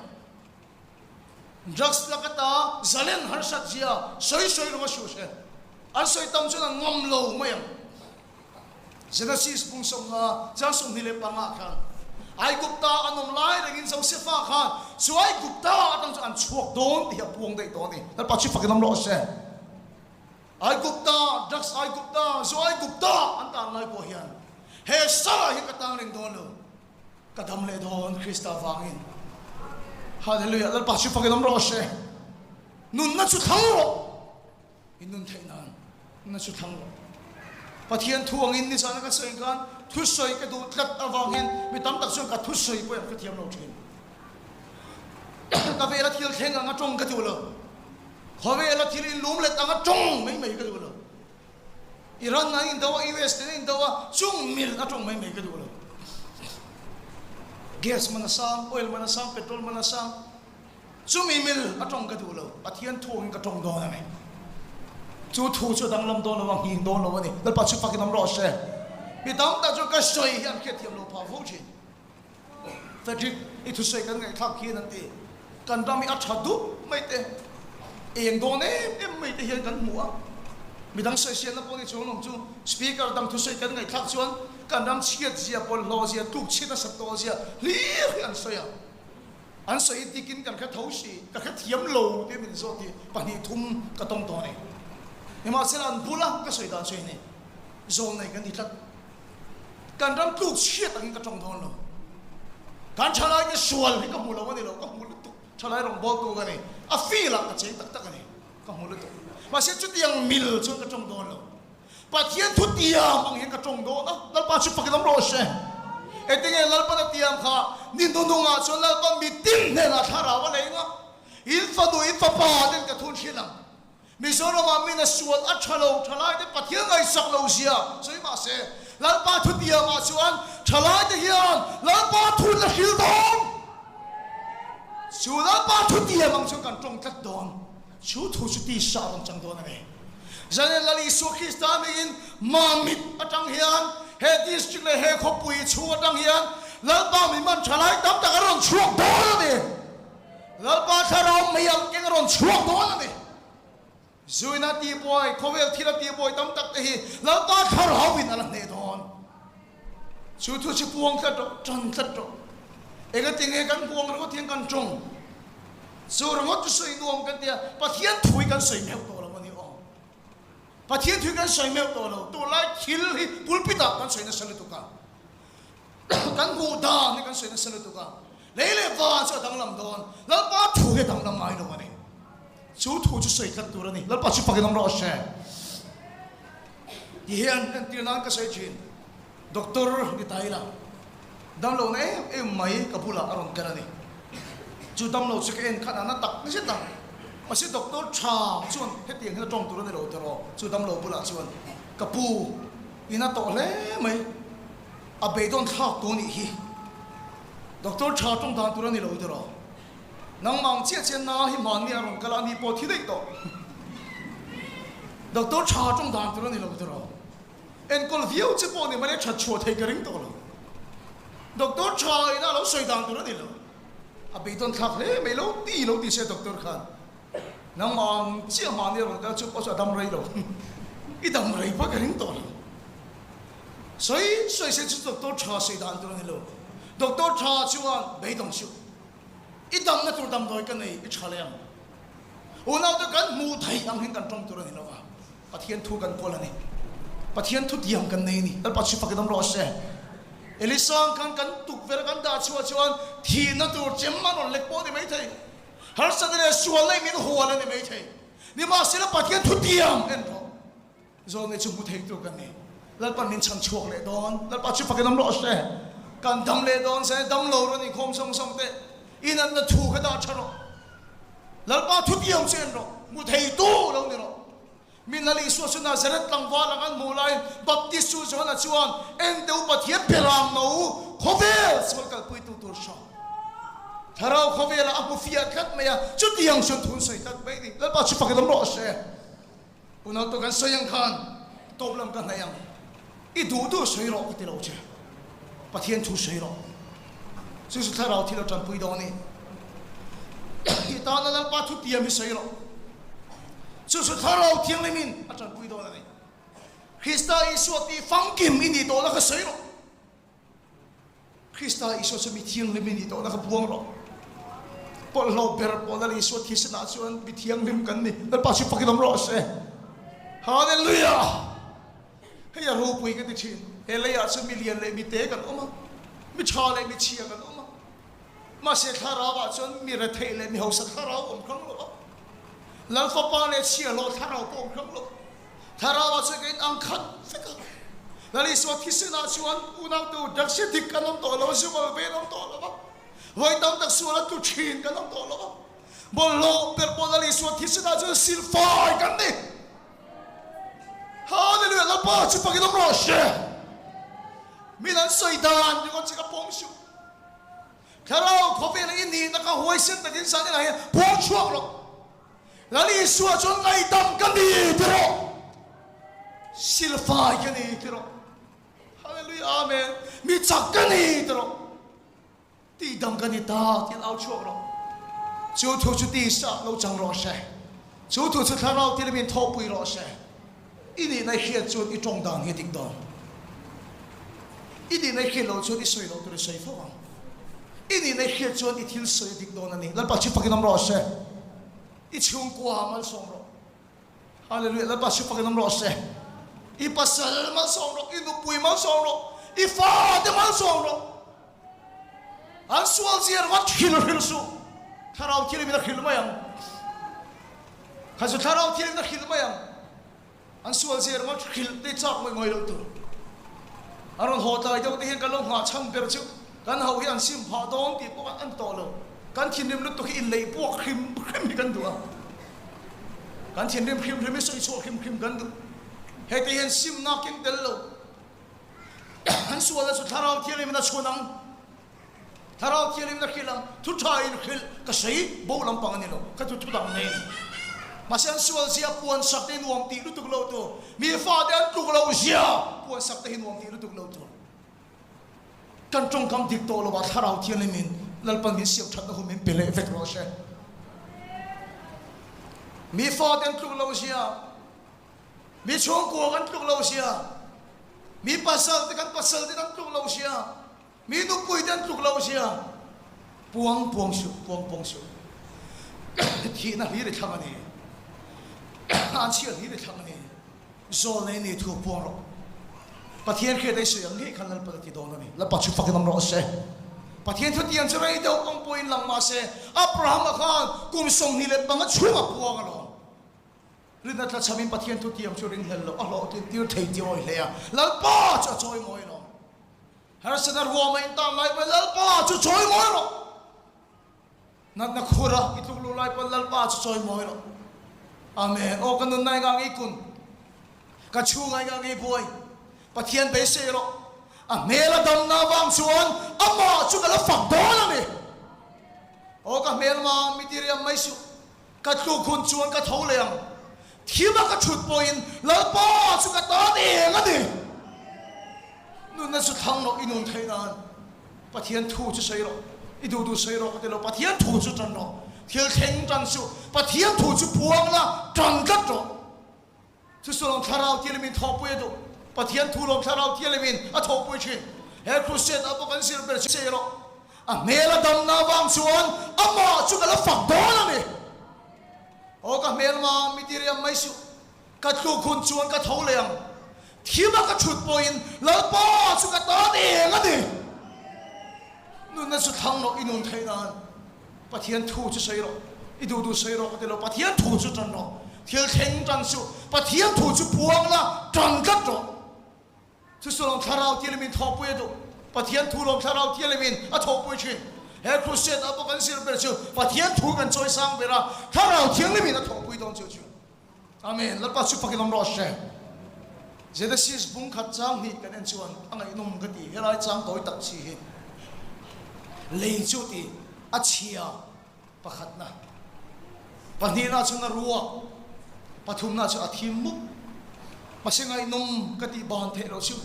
Drugs laka ta zalen harsat zia sawi sawi ringawt suh se. An sawi tam chuan an ngam lo mai ang. Genesis bung 50 chang 25 khan Aigupta an awm lai rengin Josefa khan chu Aigupta atang chu an chhuak dawn tih hi a puang daih tawh a ni. Lalpa chu fakin awm rawh se. Aigupta, drugs Aigupta, zu Aigupta an tan lai pawh hian he sala hi ka tang reng dawn lo. Ka dam leh dawn Krista vangin. Hallelujah. Lalpa chu fakin awm rawh se. Nunna chu thlang rawh. I nun theih nan na chu thlang lo. Pathian thu angin nizana ka sawi khan thusawi ka duh tlat avangin mi tam tak chuan ka thusawi pawh an hrethiam lo thin. Ka vela thil thleng anga tawng ka duh lo. Khawvela thil inlum let anga tawng mai mai ka duh lo. Iran an indo a, US te an indo a, chung mil a tawng mai mai ka duh lo. Gas man a sang, oil man a sang, petrol man a sang. Chumi mil a tawng ka duh lo, Pathian thu angin ka tawng dawn a ni. Chu thu chu a danglam dawn lo, a nghing dawn lo a ni. Lalpa chu fakin awm rawh se. Mi tam tak chuan ka sawi hi an hriatthiam lo phah fo thin. Frederick, i thusawi kan ngaihthlak khian an ti. Kan ram hi a tha dup mai te, eng dawn em em mai te hian kan hmu a. Midang sawiselna pawh ni chuang lawm chu Speaker dang thusawi kan ngaihthlak chuan kan ram chhiat zia, bawlhhlawh zia, tluk chhiat a sat tawh zia hlir hi an sawi a. An sawi dikin kan hre tho si, ka hre thiam lo tih min zawt hi pahnih thum ka tawng tawh a ni. Nimahsela an bula ka sawi dan chu hei ni, zawl nei kan ni tlat. Kan ram tluk chhiat angin ka tawng dawn lo. Kan thalai te sual hi ka hmu lo a ni lo, ka hmu lutuk. Thalai rawngbawltu ka ni, a feel ah ka cheng tak tak a ni, ka hmu lutuk. Mahse chutiang mil chuan ka tawng dawn lo. Pathian thu tiam ang hian ka tawng dawn a, Lalpa chu fakin awm rawh se. Engtinge Lalpan a tiam kha ni hnunungah chuan Lalpa mitin hnenah thlarau a nei nga, in fanu, in fapa ten ka thun thin ang. Mizoramah min a sual a tha lo, thalaite Pathian ngaihsak lo zia sawi mah se, Lalpa thu tiamah chuan thalaite hian Lalpa thun a hril dawn. Chu Lalpa thutiam ang chuan kan tawng tlat dawn. Chu thu chu tisa a rawn chang dawn a ni. Zanin Lal Isua Krista hmingin Mamit atang hian he district leh he khawpui chhung atang hian Lalpa min man tha lai tam tak a rawn chhuak dawn a ni. Lalpa thlarau mei ang keng a rawn chhuak dawn a ni. Zuina tihbuai, khawvel thila tihbuai tam tak te hi Lalpa thlarauin a la hneh dawn. Chu thu chu puang tlat rawh, tan tlat rawh. Engatinge kan puang ringawt hian kan tawng? Chu ringawt chu sawi nuam kan tia, Pathian thu hi kan sawi meuh tawh lo a ni aw. Pathian thu hi kan sawi meuh tawh lo. Tunlai thil hi pulpit ah kan sawi nasa lutuk a. Kan hmuh dan hi kan sawi nasa lutuk a. Lei leh van chu a danglam dawn. Lalpa thu hi a danglam ngai lo a ni. Chu thu chu sawi tlat tur a ni. Lalpa chu fakin awm rawh se. Ti hian entir nan ka sawi thin. Doctor ni ta ila, damlohna em em mai ka bulah a rawn kal a ni. Chu damlo chu ka en khan a na tak zet a. Mahse doctor tha chuan hetiang hian a tawng tur a ni lo tawh. Chu damlo bulah chuan, Ka pu, i na tawh hle mai. A beidawn thlak tawh nih hi. Doctor tha tawng dan tur a ni lo tawh. Nangmah ang chiah chiah na hi hmanni a rawn kal a, ani pawh thi daih tawh. Doctor tha tawng dan tur a ni lo tawh. Enkawl viau che pawh ni mai a that chhuah thei ka ring tawh lo. Doctor tha ina a lo sawi dan tur a ni lo. A beidawn thlak hle mai lo ti lo ti se doctor khan. Nangmah ang chiah mahni a rawn kal chu pawh chu a dam rei lo. I dam rei pawh ka ring tawh lo. Sawi sawi se chu doctor tha sawi dan tur a ni lo. Doctor tha chuan beidawng suh. I damna tur damdawi ka nei i tha leh ang. Unaute kan hmuh theih ang hian kan tawng tur a ni lo va. Pathian thu kan kawl a ni. Pathian thu tiang kan nei a ni. Lalpa chu fak i dam rawh se. Elisang khan kan tukverh a kan dah chhuah chuan thihna tur chem a rawn lek pawh a ni maithei. Harsatna leh sualna in min hual a ni maithei. Nimahsela Pathian thu tiang en rawh. Zawlnei chu hmu thei tur kan ni. Lalpan min chhan chhuak leh dawn. Lalpa chu fak i dam rawh se. Kan dam leh dawn se. Dam lo rawn inkhawm sawng sawng teh. I natna thu kha dah tha rawh. Lalpa thu tiang chu en rawh. Hmu thei tu lo ni rawh. Mi Lal Isua chu Nazareth tlangval ang an hmuh laiin Baptist chu Johana chuan, Eng deuh Pathian berang no khawvel sual kalpuitu tur hra. Thlarau khawvelah a hmu fiah tlat mai a, chutiang chuan thun sawi tlat mai a ni. Lalpa chu fak i dam rawh se. Unautu kan sawi ang khan tawp lam ka hnaih ang. I duh duh sawi rawh ka ti lo che. Pathian thu sawi rawh. Chu chu thlarau thil a tanpui dawn i. I tana Lalpa thu tiam hi sawi rawh. Chu chu thlarau thianghlimin a tanpui dawn a ni. Krista Isua tih famkim i nih tawhna kha sawi rawh. Krista Isua chu mi thianghlim i nih tawhna kha buang rawh. Bawlhhlawh ber pawh Lal Isua thisenah chuan mi thianghlim kan ni. Lalpa chu fakin awm rawh se. Hallelujah! Hei a ropui ka ti thin. He leiah chuan mi lian leh mi te kan awm a, mi tha leh mi chhia kan awm a. Mahse thlarauah chuan mi retheih leh mi hausa thlarau awm hrang lo a. Lal fapa leh chhiahhlawh thlarau pawh awm hrang lo. Thlarauah chuan ka inang khat vek a. Lal Isua thisenah chuan unautu Daxia dik kan awm tawh lo, Zumal ve an awm tawh lo va, vawi tam tak sual a tlu thin kan awm tawh lo va, bawlhhlawh ber pawh Lal Isua thisenah chuan silfai kan ni. Hallelujah! Lalpa chu fakin awm rawh se. Min an sawi dan ringawt che ka pawm suh. Thlarau khawvela i nihna kha huaisen takin zan inah hian puang chhuak rawh. Lal Isua chuan ngaihdam ka ni ti rawh. Silfai ka ni ti rawh. Hallelujah Amen. Mi chak ka ni ti rawh. Tihdam ka ni ta tiin au chhuak rawh. Chu thu chu tisa lo chang rawh se. Chu thu chu thlarau til min thawhpui rawh se. I nihna i hriat chuan i tawng dan hi a dik dawn. I nihna i hriat loh chuan i sawi loh tur i sawi fo ang. I nihna i hriat chuan i thil sawi a dik dawn a ni. Lalpa chu fakin awm rawh se. I chhungkua malsawm rawh. Hallelujah. Lalpa chu fakin awm rawh se. I pasal malsawm rawh. I nupui malsawm rawh. I fate malsawm rawh. An sual zia ringawt hrilh hrilh suh. Thlarau thilim in a hrilh mai ang. Kha chu thlarau thilim in a hrilh mai ang. An sual zia ringawt hrilh te chak ngawih ngawih loh tur. An rawn haw tlai deuh te hian kan lo nghah chhan ber chu kan ho hi an sim phah dawn tih pawh an tawh lo. Kan thinrim lutuk hi inleih puak hrim hrim hi kan duh a. Kan thinrim hrim hrim hi sawi chhuah hrim hrim kan duh. Hei te hian simna keng tel lo. An sualna chu thlarau thianghlim in a chhun ang. Thlarau Thianghlimna hrilh ang, thu tha in hrilh ka sawi bo lampang a ni lo, ka thu thu dang nei a ni. Mahse an sual zia puan sak te hi nuam tih lutuk lo tur, mi fate an tluk loh zia puan sak te hi nuam tih lutuk lo tur. Kan tawngkam dik tawh lovah Thlarau Thianghlimin Lalpan min siam thatna hun min pe leh vek rawh se. Mi fate an tluk loh zia, mi chhungkua kan tluk loh zia, mi pasal te kan pasal te kan tluk loh zia, Mi nupui te an tluk lo sia, puang puang suh, puang puang suh. Thihna hlir i thlang a ni, an chhiat hlir i thlang a ni. Zawl nei ni thu puang rawh. Pathian hriat ei sawi ang ngei khan Lalpa a ti dawn a ni. Lalpa chu fakin awm rawh se. Pathian thutiang chu rei deuh ang pawhin lang mah se, Abrahama khan kum 25 chhunga puang alawm. Rinna tlachhamin Pathian thutiang chu ringhlel loh a hlawhtlin tir thei tih awi hle a, Lalpa chu a chawi mawi lo. Harsatna ruama intan lai pawhin Lalpa chu chawi mawi rawh. Natna khura i tluk luh lai pawhin Lalpa chu chawi mawi rawh. Amen. Aw ka nunna enga ngei kun, ka chhunga enga ngei buai, Pathian beisei rawh. A hmel a damna avang chuan amah chu ka la fak dawn a ni. Aw ka hmelma mi tiriam mai suh. Ka tluk hun chuan ka tho leh ang. Thima ka thut pawhin Lalpa chu ka tan eng a ni. Nunna chu thlang rawh, i nun theih nan. Pathian thu chu sawi rawh, i duh duh sawi rawh ka ti lo, Pathian thu chu tan rawh. Thil thleng tan suh, Pathian thu chu puang la, tan tlat rawh. Chusulawm Thlarau Thianghlimin thawhpui a duh. Pathian thulawm Thlarau Thianghlimin a thawhpui thin. He crusade ah pawh kan zir ber chu sei rawh. A hmel a damna avang chuan amah chu ka la fak dawn a ni. Aw ka hmel ma mi tiriam mai suh. Ka tluk hun chuan ka tho leh ang. Thima ka thut pawhin Lalpa chu ka tan eng a ni. Nunna chu thlang rawh i nun theih nan. Pathian thu chu sawi rawh, i duh duh sawi rawh ka ti lo, Pathian thu chu tan rawh, thil thleng tan suh, Pathian thu chu puang la, tan tlat rawh. Chusulawm Thlarau Thianghlimin thawhpui a duh, Pathian thu lawm Thlarau Thianghlimin a thawhpui thin. He crusade ah pawh kan zir ber chu Pathian thu kan chawi sang ber a, Thlarau Thianghlimin a thawhpui dawn chu chu. Amen. Lalpa chu fakin awm rawh se. Genesis bung khat chang hnih kan en chuan a ngaihnawm ka ti. Helai chang tawi tak chi hi lei chu ti a chhia pakhatna, pahnihna chuan a ruak, pathumna chu a thim mup. Mahse ngaihnawm ka tih ban theih loh chu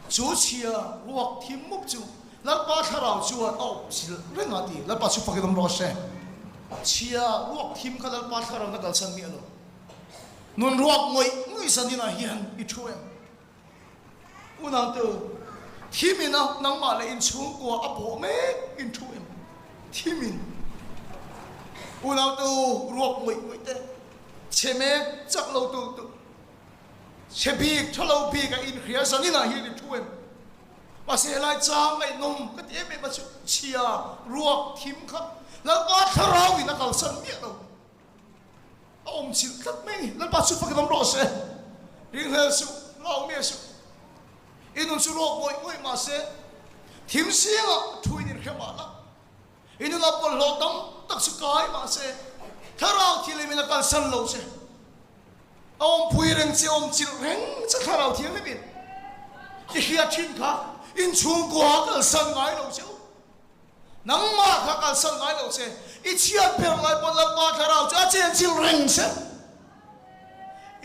chu chhia ruak thim mup chu Lalpa thlarau chuan a awp zilh reng a ti. Lalpa chu fakin awm rawh se. Chhia ruak thim kha Lalpa thlarau na kalsan miah lo. Nun ruak ngawih ngawih zaninah hian i thu em? Unau te u, thim ina nangmah leh inchhungkua a bawh mek in thu em? Thim in. Unau te u, ruak ngawih ngawih te, chhe mek chak lo tu tu, chhe bik tha lo bik a inhria zaninah hian i thu em? Mahse helai chang ngaihnawm ka ti em em a chu, chhia, ruak, thim kha Lalpa thlarau in a kalsan miah lo. A awm chilh tlat mai ni. Lalpa chu fakin awm rawh se. Ringhlel suh, hlauh miah suh. I nun chu ruak ngawih ngawih mahse thim zingah thu in inhre mah la. I nunah bawlhhlawh tam tak chu kai mahse thlarau thianghlim in a kalsan lo che. A awmpui reng che, awm chilh reng che thlarau thianghlim in i hriat thin kha inchhungkua a kalsan ngai lo che u. Nangmah kha kalsan ngai lo che, i chhiat ber lai pawn Lalpa thlarau chu a chenchilh reng che.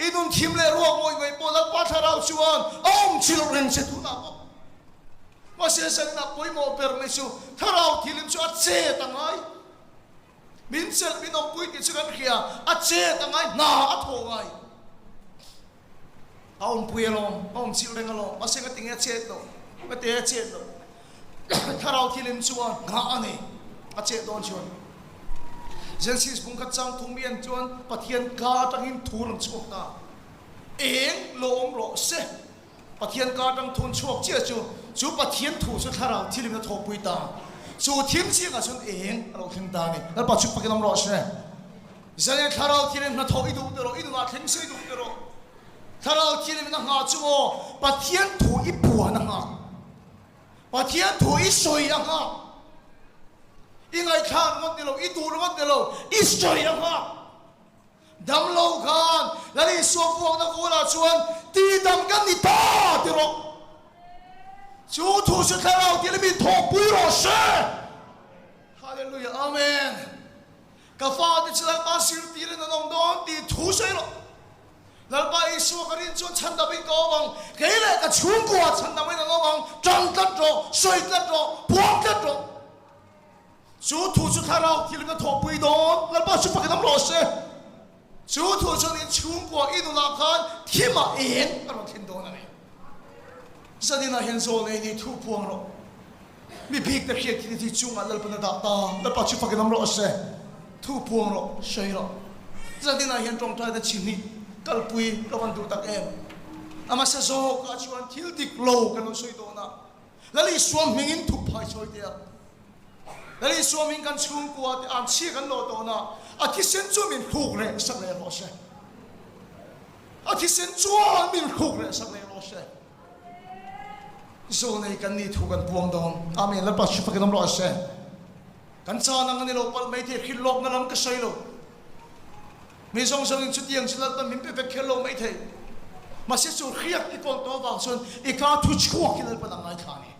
I nun thim leh ruak ngawih ngawih pawh Lalpa thlarau chuan a awm chilh reng che tunah pawh. Mahse zanna pawimawh ber mai chu thlarau thilim chu a chet a ngai. Min chelh min awmpui tih chu kan hria, a chet a ngai, hna a thawh ngai. A awmpui alawm, a awm chilh reng alawm, mahse ka tinge a chet loh, ka te a chet loh. Thlarau thilim chuan nghah a nei, a chet dawn chuan. Genesis bung khat chang thum hian chuan Pathian ka atangin thu rawn chhuak ta. Eng lo awm rawh se. Pathian ka atang thun chhuak chiah chu, chu Pathian thu chu thlarau thilim a thawhpui ta. Chu thim chiangah chuan eng a lo thleng ta a ni. Lalpa chu fakin awm rawh se. Zalen thlarau thilim hnathawh i duh teh rawh, i nunah thleng se i duh teh rawh. Thlarau thilim na nghah chu maw Pathian thu i puan a nghak. Pathian thu i sawi a nghak. I ngaihthlak ringawt ni lo, i duh ringawt ni lo, i sawi a nghak. Damlo khan Lal Isua vuakna vulah chuan tihdam kan ni ta ti rawh. Chu thu chu thlarau thilim in thawhpui rawh se. Hallelujah Amen. Ka fate chu Lalpa zirtirin an awm dawn tih thu sawi rawh. Lalpa Isua ka rin chuan chhandamin ka awm ang, kei leh ka chhungkua chhandamin an awm ang, ṭang tlat rawh, sawi tlat rawh, puang tlat rawh. Chu thu chu thlarau thil ka thawhpui dawn, Lalpa chu fakin awm rawh se. Chu thu chuan in chhungkua i nunah khan thimah eng a rawn thlen dawn a ni. Zaninah hian zawl nei ni thu puang rawh. Mi bik te hriat thil hi chungah Lalpan a dah ta, Lalpa chu fakin awm rawh se. Thu puang rawh, sawi rawh. Zaninah hian tawngtai te chim hi kalpui ka van duh tak em. A hmasa zawkah chuan thil dik lo kan lo sawi dawn a, Lal Isua hmingin thup phai sawi teh a. Lal Isua hming kan chhungkua te an chhia kan lawh dawn a, a thisen chu min hruk reh sak leh rawh se. A thisen chuan min hruk reh sak leh rawh se. Zawnei kan nih thu kan puang dawn. Amen. Lalpa chu fakin awm rawh se. Kan chan ang a ni lo palh mai thei, hrilh lawkna lam ka sawi lo. Mi zawng zawngin chutiang chu Lalpa min pe vek kher lo mai thei. Mahse chu hriak i kawl tawh avang chuan i ka thu chhuak hi Lalpan a ngaithla a ni.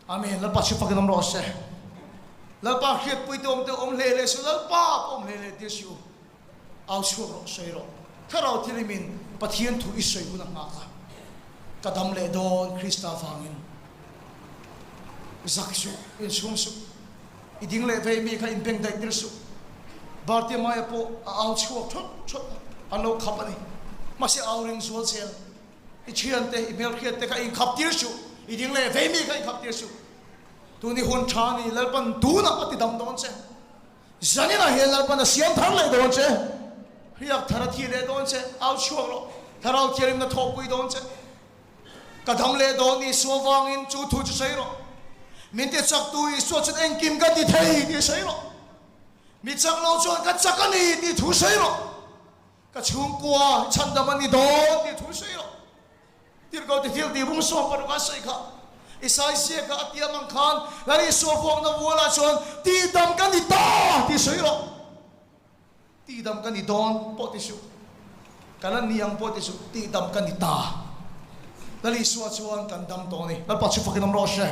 Amen. Lalpa chu fakin awm rawh se. Lalpa hriatpui te awm te awm hle hle suh, Lalpa pawh awm hle hle tir suh u. Au chhuak rawh, sawi rawh. Thlarau thilimin Pathian thu i sawi hun a nghak a, ka dam leh dawn Krista vangin. Zak suh, inchhung suh. I ding leh vei mi kha inbeng daih tir suh. Bartimaia pawh a au chhuak thawt thawt a, an lo khap a ni. Mahse au ring zual zel. I thiante, i hmelhriatte kha inkhap tir suh. I ding leh vei mi kha inkhap tir suh. Tun i hun tha a ni, Lalpan tunah a ti dam dawn che. Zaninah hian Lalpan a siam thar leh dawn che. Hriak thar a thi leh dawn che. Au chhuak rawh. Thlarau thianghlimna thawhpui dawn che. Ka dam leh dawn Isua vangin chu thu chu sawi rawh. Min ti chaktu Isua chuan engkim ka ti thei tih sawi rawh. Mi chak lo chuan ka chak a ni tih thu sawi rawh. Ka chhungkua chhandam a ni dawn tih thu sawi rawh. Tirhkoh ti thil tih bung sawm paruk a sawi kha. Isai ziaka a tiam ang khan Lal Isua vuakna vualah chuan tihdam ka ni ta tih sawi rawh. Tihdam ka ni dawn pawh ti suh, ka la ni ang pawh ti suh, tihdam ka ni ta. Lal Isua chuan kan dam tawh a ni. Lalpa chu fakin awm rawh se.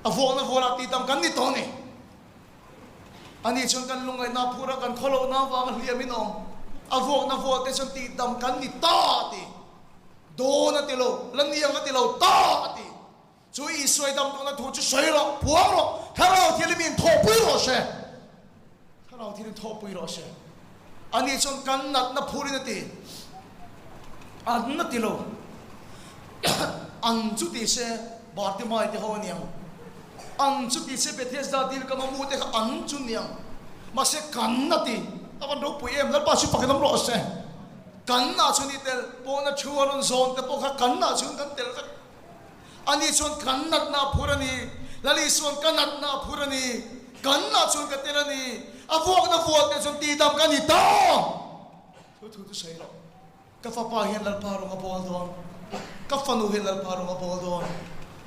A vuakna vualah tihdam kan ni tawh a ni. Ani chuan kan lungngaihna phur a, kan khawlohna avanga hliamin awm. A vuakna vual te chuan tihdam kan ni ta a ti. Dawn a ti lo, la ni ang a ti lo, ta a ti. Chu Isua i dam tawhna thu chu sawi rawh, puang rawh, Thlarau thil i min thawhpui rawh se. Thlarau thil in thawhpui rawh se. Ani chuan kan natna phurin a ti. An a ti lo. An chu ti se Bartimai te ho a niang. An chu ti se Bethesda dil ka mamawh te kha an chu niang. Mahse kan a ti. A van ropui em, Lalpa chu fakin awm rawh se. Kan ah chuan i tel, pawhna thu a rawn zawn te pawh kha kan ah chuan kan tel vek. Ani chuan kan natna a phur a ni. Lal Isua'n ka natna a phur a ni. Kan nah chuan ka tel a ni. A vuakna vual te chuan tihdam ka ni ta! Thu thu chu sawi loh. Ka fapa hian Lalpa rawng a bawl dawn. Ka fanu hian Lalpa rawng a bawl dawn.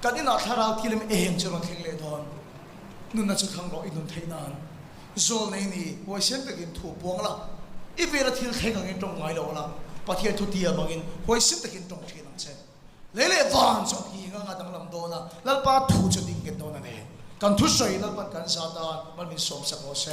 Kan inah thlarau thil em eng chu rawn thleng leh dawn. Nunna chu thlang rawh i nun theih nan. Zawl nei ni, huaisen takin thu puang la. I vela thil thleng angin tawng ngai lo la. Pathian thu tiam angin huaisen takin tawng thin ang che. Lei leh van chu a nghing anga danglam dawn a, Lalpa thu chu ding nghet dawn a ni. Kan thusawi Lalpan kan zat a, mal min sawmsak rawh se.